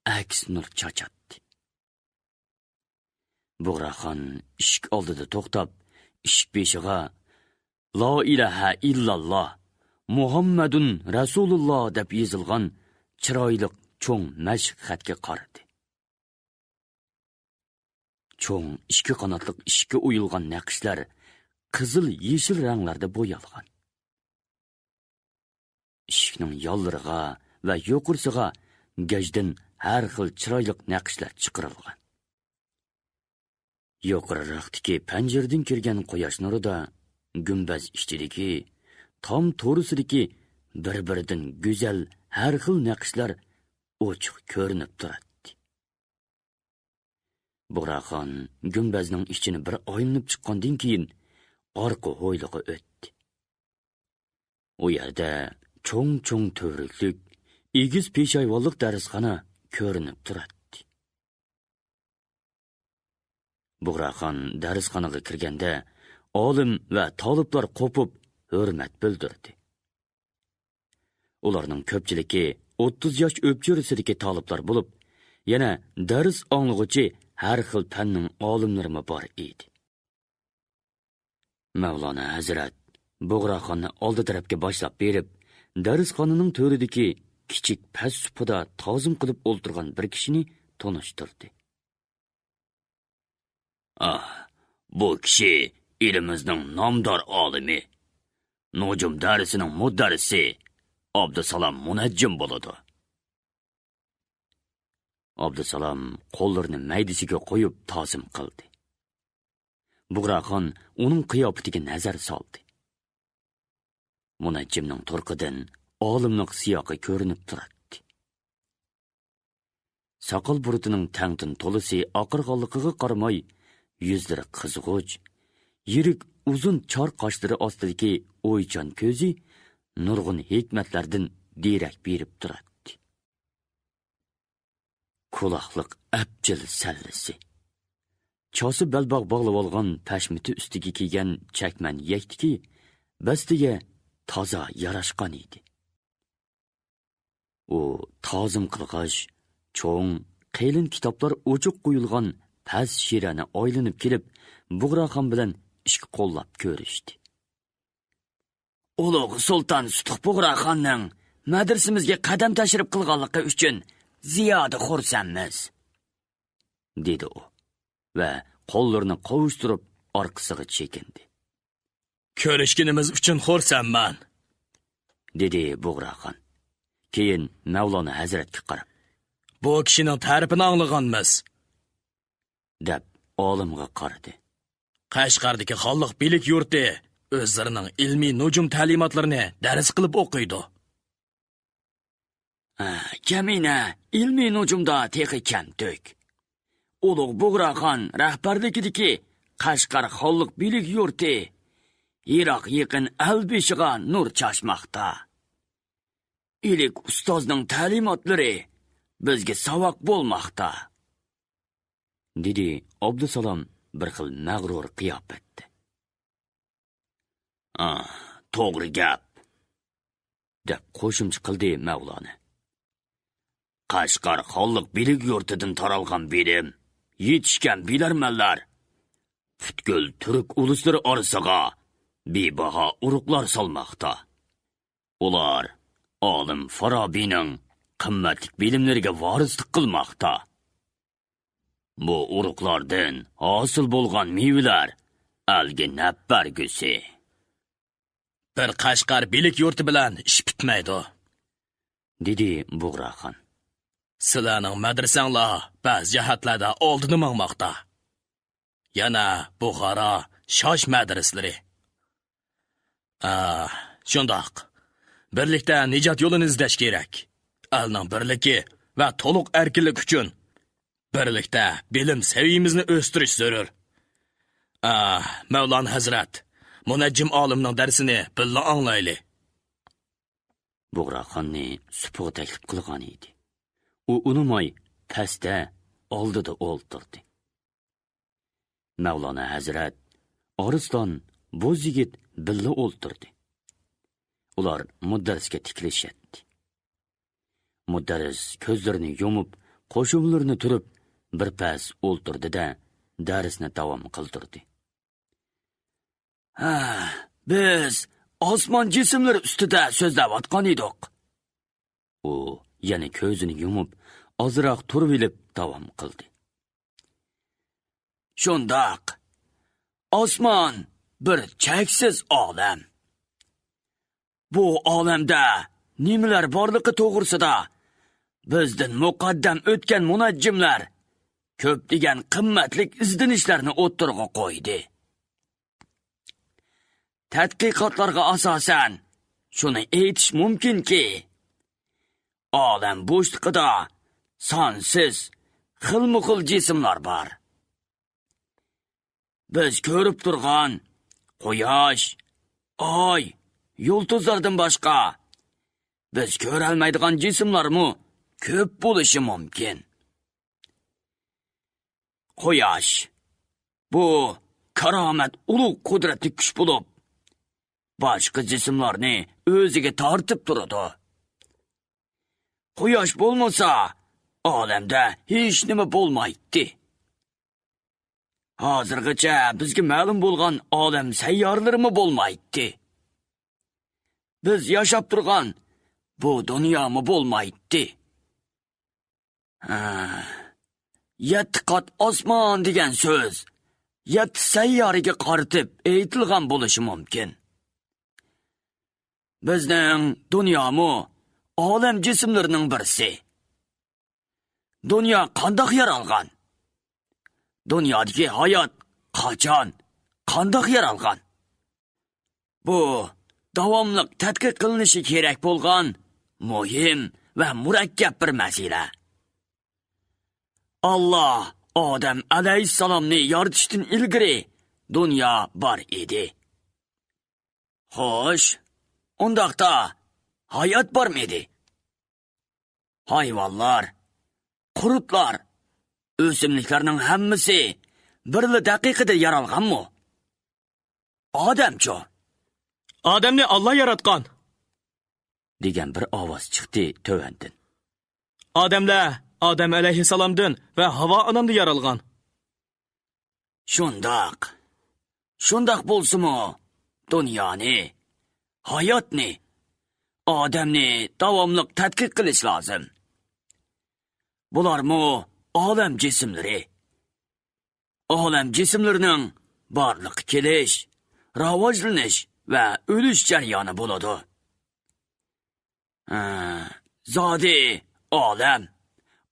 ئەكس نۇر چاچاتتى. بۇغراخان ئىشىك ئالدىدا توختاپ، ئىشىك بېشىغا «لا ئىلاھە ئىللاللا، مۇھەممەدۇن رەسۇلۇللا» دەپ يېزىلغان چىرايلىق چوڭ مەشىق خەتكە قارىدى. چوڭ ئىككى قاناتلىق ئىشىككە ئويۇلغان نەقىشلەر قىزىل، يېشىل رەڭلەردە بويالغان. ئىشىكنىڭ يانلىرىغا ۋە يۇقىرىسىغا گەجدىن ھەر خىل چىرايلىق نەقىشلەر چىقىرىلغان. يۇقىرىراقتىكى پەنجىرىدىن كىرگەن قۇياش نۇرىدا گۈمبەز ئىچىدىكى تام تورۇسىدىكى بىر-بىرىدىن گۈزەل ھەر خىل نەقىشلەر ئوچۇق كۆرۈنۈپ تۇراتتى. بۇغراخان گۈمبەزنىڭ ئىچىنى بىر ئايلىنىپ چىققاندىن كېيىن، ئارقا ھويلىغا ئۆتتى. ئۇ يەردە چوڭ-چوڭ تۈۋرۈكلۈك، ئېگىز پېشايۋانلىق دەرسخانا كۆرۈنۈپ تۇراتتى. بۇغراخان دەرسخانىغا كىرگەندە، ئالىم ۋە تالىپلار قوپۇپ ھۆرمەت بىلدۈردى. ئۇلارنىڭ كۆپچىلىكى ئوتتۇز ياش ئۆپچۈرىسىدىكى تالىپلار بولۇپ، يەنە دەرس ئاڭلىغۇچى ھەر خىل پەننىڭ ئالىملىرىمۇ بار ئىدى. مەۋلانا ھەزرەت بۇغراخاننى ئالدى تەرەپكە باشلاپ بېرىپ، دەرسخانىنىڭ تۆرىدىكى كىچىك پەس سۇپىدا تازىم قىلىپ ئولتۇرغان بىر كىشىنى تونۇشتۇردى. ئاھ، بۇ كىشى ئېلىمىزنىڭ نامدار ئالىمى، نۇجۇم دەرسىنىڭ مۇدەررىسى ئابدۇسالام مۇنەججىم بولىدۇ. ئابدۇسالام قوللىرىنى مەيدىسىگە قويۇپ تازىم قىلدى. بۇغراخان ئۇنىڭ قىياپىتىگە نەزەر سالدى. مۇنەججىمنىڭ تۇرقىدىن ئالىملىق سىياقى كۆرۈنۈپ تۇراتتى. ساقال بۇرۇتىنىڭ تەڭدىن تولىسى ئاقارغانلىقىغا قارىماي، يۈزلىرى قىزغۇچ، يىرىك ئۇزۇن چار قاشلىرى ئاستىدىكى ئويچان كۆزى نۇرغۇن ھېكمەتلەردىن دېرەك بېرىپ تۇراتتى. كۇلاقلىق ئەپچىل سەللىسى، چاسا بەلباغ باغلىۋالغان پەشمىتى ئۈستىگە كىيگەن چەكمەن يەكتىكى بەستىگە تازا ياراشقان ئىدى. ئۇ تازىم قىلغاچ، چوڭ، قېلىن كىتابلار ئوچۇق قويۇلغان پەس شىرەنى ئايلىنىپ كېلىپ، بۇغراخان بىلەن ئىككى قوللاپ كۆرۈشتى. ئۇلۇغ سۇلتان سۇتۇق بۇغراخاننىڭ مەدرىسىمىزگە قەدەم تەشرىپ قىلغانلىقى ئۈچۈن زىيادە خۇرسەنمىز، دېدى ئۇ ۋە قوللىرىنى قوۋۇشتۇرۇپ ئارقىسىغا چېكىندى. كۆرۈشكىنىمىز ئۈچۈن خۇرسەنمەن، دېدى بۇغراخان. كېيىن مەۋلانا ھەزرەتكە قاراپ، بۇ كىشىنىڭ تەرىپىنى ئاڭلىغانمىز، دەپ ئالىمغا قارىدى. قەشقەردىكى خانلىق بىلىك يۇرتى ئۆزلىرىنىڭ ئىلمىي نۇجۇم تەلىماتلىرىنى دەرس قىلىپ ئوقۇيدۇ. ھە، كەمىنە ئىلمىي نۇجۇمدا تېخى كەمتۈك. ئۇلۇغ بۇغراخان رەھبەرلىكىدىكى قەشقەر خانلىق بىلىك يۇرتى يىراق يېقىن ئەل بېشىغا نۇر چاچماقتا. ئىلىك ئۇستازنىڭ تەلىماتلىرى بىزگە ساۋاق بولماقتا، دېدى ئابدۇسالام بىر خىل مەغرۇر قىياپەتتە. ئا، توغرا گەپ، دەپ قوشۇمچە قىلدى مەۋلانا. قەشقەر خانلىق بىلىك يۇرتىدىن تارالغان بىلىم، يېتىشكەن بىلەرمەنلەر پۈتكۈل تۈرك ئۇلۇسلىرى ئارىسىغا بىباھا ئۇرۇقلار سالماقتا. ئۇلار ئالىم فارابىنىڭ قىممەتلىك بىلىملىرىگە ۋارىسلىق قىلماقتا. بۇ ئۇرۇقلاردىن ھاسىل بولغان مېۋىلەر ئەلگە نەپ بەرگۈسى. بىر قەشقەر بىلىك يۇرتى بىلەن ئىش پۈتمەيدۇ، دېدى بۇغراخان. سىلەرنىڭ مەدرىسەڭلار بەزى جەھەتلەردە ئالدىدا ماڭماقتا. يەنە بۇخارا، شاش مەدرىسىلىرى. ئا، شۇنداق. بىرلىكتە نىجات يولىنى ئىزدەش كېرەك. ئەلنىڭ بىرلىكى ۋە تولۇق ئەركىنلىكى ئۈچۈن بىرلىكتە بىلىم سەۋىيىمىزنى ئۆستۈرۈش زۆرۈر. ئا، مەۋلانا ھەزرەت، مۇنەججىم ئالىمنىڭ دەرسىنى بىللە ئاڭلايلى. بۇغراخاننى سۇپىغا تەكلىپ قىلغان ئىدى. ئۇ ئۇنىماي، پەستە، ئالدىدا ئولتۇردى. مەۋلانا ھەزرەت، ئارسلان، بوز يىگىت بىللە ئولتۇردى. ئۇلار مۇدەررىسكە تىكىلىشەتتى. مۇدەررىس كۆزلىرىنى يۇمۇپ، قوشۇملىرىنى تۈرۈپ، بىر پەس ئولتۇردى-دە، دەرسنى داۋام قىلدۇردى. ھە، بىز ئاسمان جىسىملىرى ئۈستىدە سۆزلەۋاتقان ئىدۇق. ئۇ يەنە كۆزىنى يۇمۇپ، ئازراق تۇرۇۋېلىپ داۋام قىلدى. شۇنداق. ئاسمان بىر چەكسىز ئالەم. بۇ ئالەمدە نېمىلەر بارلىقى توغرىسىدا بىزدىن مۇقەددەم ئۆتكەن مۇنەججىملەر كۆپلىگەن قىممەتلىك ئىزدىنىشلەرنى ئوتتۇرىغا قويدى. تەتقىقاتلارغا ئاساسەن، شۇنى ئېيتىش مۇمكىنكى، ئالەم بوشلۇقىدا سانسىز خىلمۇخىل جىسىملار بار. بىز كۆرۈپ تۇرغان قۇياش، ئاي، يۇلتۇزلاردىن باشقا، بىز كۆرەلمەيدىغان جىسىملارمۇ كۆپ بولۇشى مۇمكىن. قۇياش، بۇ كارامەت ئۇلۇغ قۇدرەتلىك كۈچ بولۇپ، باشقا جىسىملارنى ئۆزىگە تارتىپ تۇرىدۇ. قۇياش بولمىسا، ئالەمدە ھېچنېمە بولمايتتى. ھازىرغىچە بىزگە مەلۇم بولغان ئالەم سەييارىلىرىمۇ بولمايتتى. بىز ياشاپ تۇرغان بۇ دۇنيامۇ بولمايتتى. ھە، يەتتە قات ئاسمان دېگەن سۆز يەتتە سەييارىگە قارىتىپ ئېيتىلغان بولۇشى مۇمكىن. بىزنىڭ دۇنيامۇ ئالەم جىسىملىرىنىڭ بىرسى. دۇنيا قانداق يارالغان؟ دۇنيادىكى ھايات قاچان، قانداق يارالغان؟ بۇ داۋاملىق تەتقىق قىلىنىشى كېرەك بولغان مۇھىم ۋە مۇرەككەپ بىر مەسىلە. ئاللا ئادەم ئەلەيھىسسالامنى يارىتىشتىن ئىلگىرى دۇنيا بار ئىدى. خوش، ئۇنداقتا ھايات بارمىدى؟ ھايۋانلار، قۇرتلار، ئۆسۈملۈكلەرنىڭ ھەممىسى بىرلا دەقىقىدە يارالغانمۇ؟ ئادەمچۇ؟ ئادەمنى ئاللا ياراتقان، دېگەن بىر ئاۋاز چىقتى تۆۋەندىن. ئادەملەر ئادەم ئەلەيھىسسالامدىن ۋە ھاۋا ئانامدىن يارالغان. شۇنداق. شۇنداق بولسىمۇ، دۇنيانى، ھاياتنى، ئادەمنى داۋاملىق تەتقىق قىلىش لازىم. بۇلارمۇ ئالەم جىسىملىرى. ئالەم جىسىملىرىنىڭ بارلىققا كېلىش، راۋاجلىنىش ۋە ئۆلۈش جەريانى بولىدۇ. ھە، زادى ئالەم،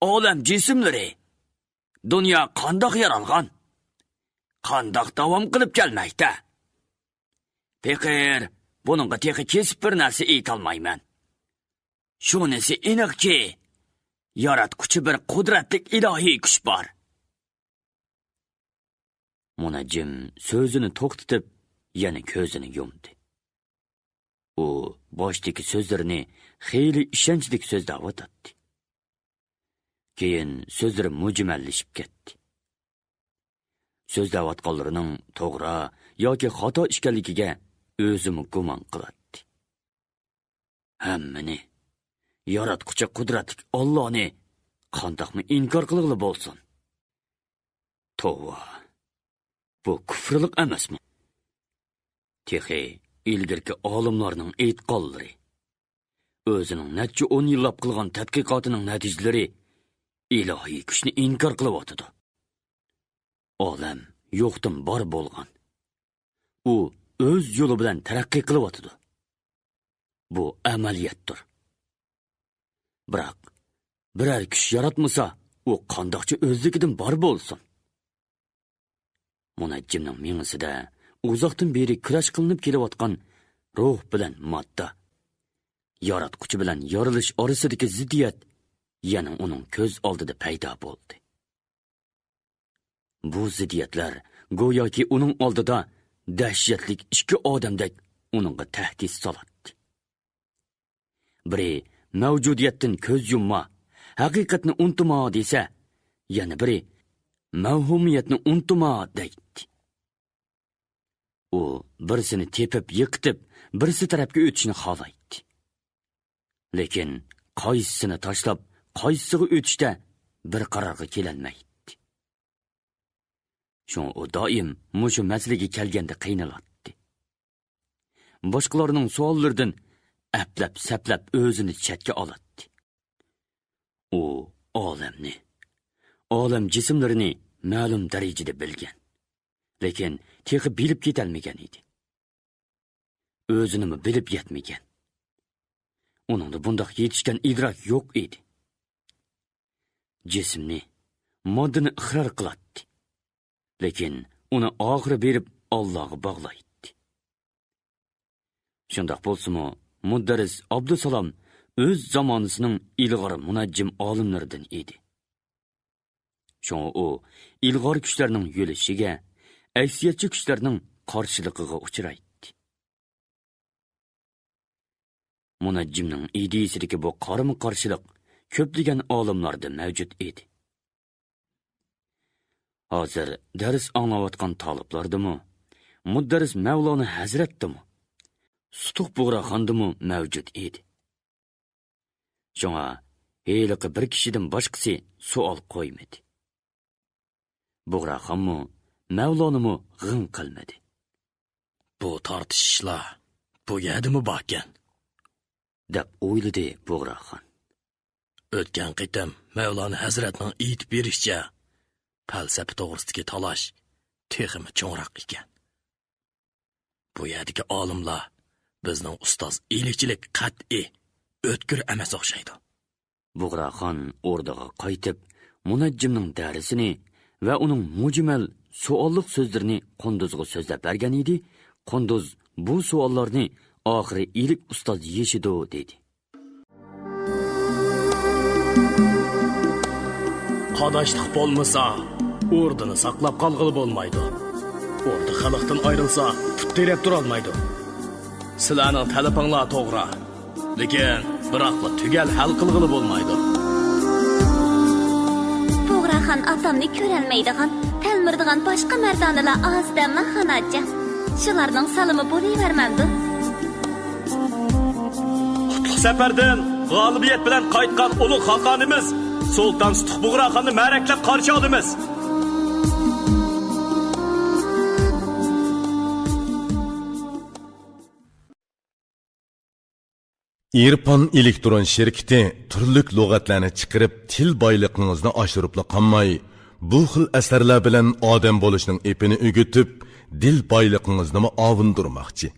ئالەم جىسىملىرى، دۇنيا قانداق يارالغان؟ قانداق داۋام قىلىپ كەلمەكتە؟ پېقىر، بۇنىڭغا تېخى كېسىپ بىر نەرسە ئېيتالمايمەن. شۇنىسى ئېنىقكى، ياراتقۇچى بىر قۇدرەتلىك ئىلاھىي كۈچ بار. مۇنەججىم سۆزىنى توختىتىپ، يەنە كۆزىنى يۇمدى. ئۇ باشتىكى سۆزلىرىنى خېلى ئىشەنچلىك سۆزلەۋاتاتتى. كېيىن سۆزلىرى مۇجمەللىشىپ كەتتى. سۆزلەۋاتقانلىرىنىڭ توغرا ياكى خاتا ئىكەنلىكىگە ئۆزىمۇ گۇمان قىلاتتى. ھەممىنى ياراتقۇچى قۇدرەتلىك ئاللانى قانداقمۇ ئىنكار قىلغىلى بولسۇن؟ توۋا، بۇ كۇفرلۇق ئەمەسمۇ؟ تېخى ئىلگىرىكى ئالىملارنىڭ ئېيتقانلىرى، ئۆزىنىڭ نەچچە ئون يىللاپ قىلغان تەتقىقاتىنىڭ نەتىجىلىرى ئىلاھىي كۈچنى ئىنكار قىلىۋاتىدۇ. ئالەم يوقتىن بار بولغان. ئۇ ئۆز يولى بىلەن تەرەققىي قىلىۋاتىدۇ. بۇ ئەمەلىيەتتۇر. بىراق، بىرەر كۈچ ياراتمىسا، ئۇ قانداقچە ئۆزلۈكىدىن بار بولسۇن؟ مۇنەججىمنىڭ مېڭىسىدە ئۇزاقتىن بېرى كۈرەش قىلىنىپ كېلىۋاتقان روھ بىلەن ماددا، ياراتقۇچى بىلەن يارىلىش ئارىسىدىكى زىددىيەت يەنە ئۇنىڭ كۆز ئالدىدا پەيدا بولدى. بۇ زىددىيەتلەر گوياكى ئۇنىڭ ئالدىدا دەھشەتلىك ئىككى ئادەمدەك ئۇنىڭغا تەھدىت سالاتتى. بىرى مەۋجۇدىيەتتىن كۆز يۇمما، ھەقىقەتنى ئۇنتۇما دېسە، يەنە بىرى مەۋھۇمىيەتنى ئۇنتۇما دەيتتى. ئۇ بىرسىنى تېپىپ يىقىتىپ، بىرسى تەرەپكە ئۆتۈشنى خالايتتى. لېكىن قايسىسىنى تاشلاپ، قايسىسىغا ئۆتۈشتە بىر قارارغا كېلەلمەيتتى. شۇڭا ئۇ دائىم مۇشۇ مەسىلىگە كەلگەندە قىينىلاتتى. باشقىلارنىڭ سوئاللىرىدىن ئەپلەپ-سەپلەپ ئۆزىنى چەتكە ئالاتتى. ئۇ ئالەمنى، ئالەم جىسىملىرىنى مەلۇم دەرىجىدە بىلگەن، لېكىن تېخى بىلىپ يېتەلمىگەن ئىدى. ئۆزىنىمۇ بىلىپ يەتمىگەن. ئۇنىڭدا بۇنداق يېتىشكەن ئىدراك يوق ئىدى. جىسىمنى، ماددىنى ئىقرار قىلاتتى. لېكىن ئۇنى ئاخىرى بېرىپ ئاللاغا باغلايتتى. شۇنداق بولسىمۇ، مۇدەررىس ئابدۇسالام ئۆز زامانىسىنىڭ ئىلغار مۇنەججىم ئالىملىرىدىن ئىدى. شۇڭا ئۇ ئىلغار كۈچلەرنىڭ يۆلىشىگە، ئەكسىيەتچى كۈچلەرنىڭ قارشىلىقىغا ئۇچرايتتى. مۇنەججىمنىڭ ئىدىيىسىدىكى بۇ قارىمۇ قارشىلىق كۆپلىگەن ئالىملاردا مەۋجۇت ئىدى. ھازىر دەرس ئاڭلاۋاتقان تالىپلاردىمۇ، مۇدەررىس مەۋلانا ھەزرەتتىمۇ، سۇتۇق بۇغراخاندىمۇ مەۋجۇت ئىدى. شۇڭا ھېلىقى بىر كىشىدىن باشقىسى سوئال قويمىدى. بۇغراخانمۇ مەۋلانىمۇ غىڭ قىلمىدى. بۇ تارتىشىشلار بۇ يەردىمۇ باركەن؟ دەپ ئويلىدى بۇغراخان. ئۆتكەن قېتىم مەۋلانا ھەزرەتنىڭ ئېيتىپ بېرىشىچە، پەلسەپە توغرىسىدىكى تالاش تېخىمۇ چوڭراق ئىكەن. بۇ يەردىكى ئالىملار بىزنىڭ ئۇستاز ئىلىكچىلىك قەتئىي، ئۆتكۈر ئەمەس ئوخشايدۇ. بۇغراخان ئوردىغا قايتىپ، مۇنەججىمنىڭ دەرسىنى ۋە ئۇنىڭ مۇجمەل سوئاللىق سۆزلىرىنى قۇندۇزغا سۆزلەپ بەرگەن ئىدى. قۇندۇز بۇ سوئاللارنى ئاخىرى ئىلىك ئۇستاز يېشىدۇ، دېدى. قاداشلىق بولمىسا، ئوردىنى ساقلاپ قالغىلى بولمايدۇ. ئوردا خەلقتىن ئايرىلسا، پۇت تىرەپ تۇرالمايدۇ. سىلەرنىڭ تەلىپىڭلار توغرا. لېكىن بىراقلا تۈگەل ھەل قىلغىلى بولمايدۇ. بۇغراخان ئاتامنى كۆرەلمەيدىغان، تەلمۈرىدىغان باشقا مەردانىلار ئاز دەملا، خاناجان. شۇلارنىڭ سالىمى بولۇۋەرمەمدۇ؟ قۇتلۇق سەپەردىن غالىبىيەت بىلەن قايتقان ئۇلۇغ خاقانىمىز سۇلتان سۇتۇق بۇغراخاننى مەرەكلەپ قارشى ئالىمىز. ئىرپان ئېلېكترون شىركىتى تۈرلۈك لۇغەتلەرنى چىقىرىپ، تىل بايلىقىڭىزنى ئاشۇرۇپلا قالماي، بۇ خىل ئەسەرلەر بىلەن ئادەم بولۇشنىڭ ئېپىنى ئۆگىتىپ، دىل بايلىقىڭىزنىمۇ ئاۋۇندۇرماقچى.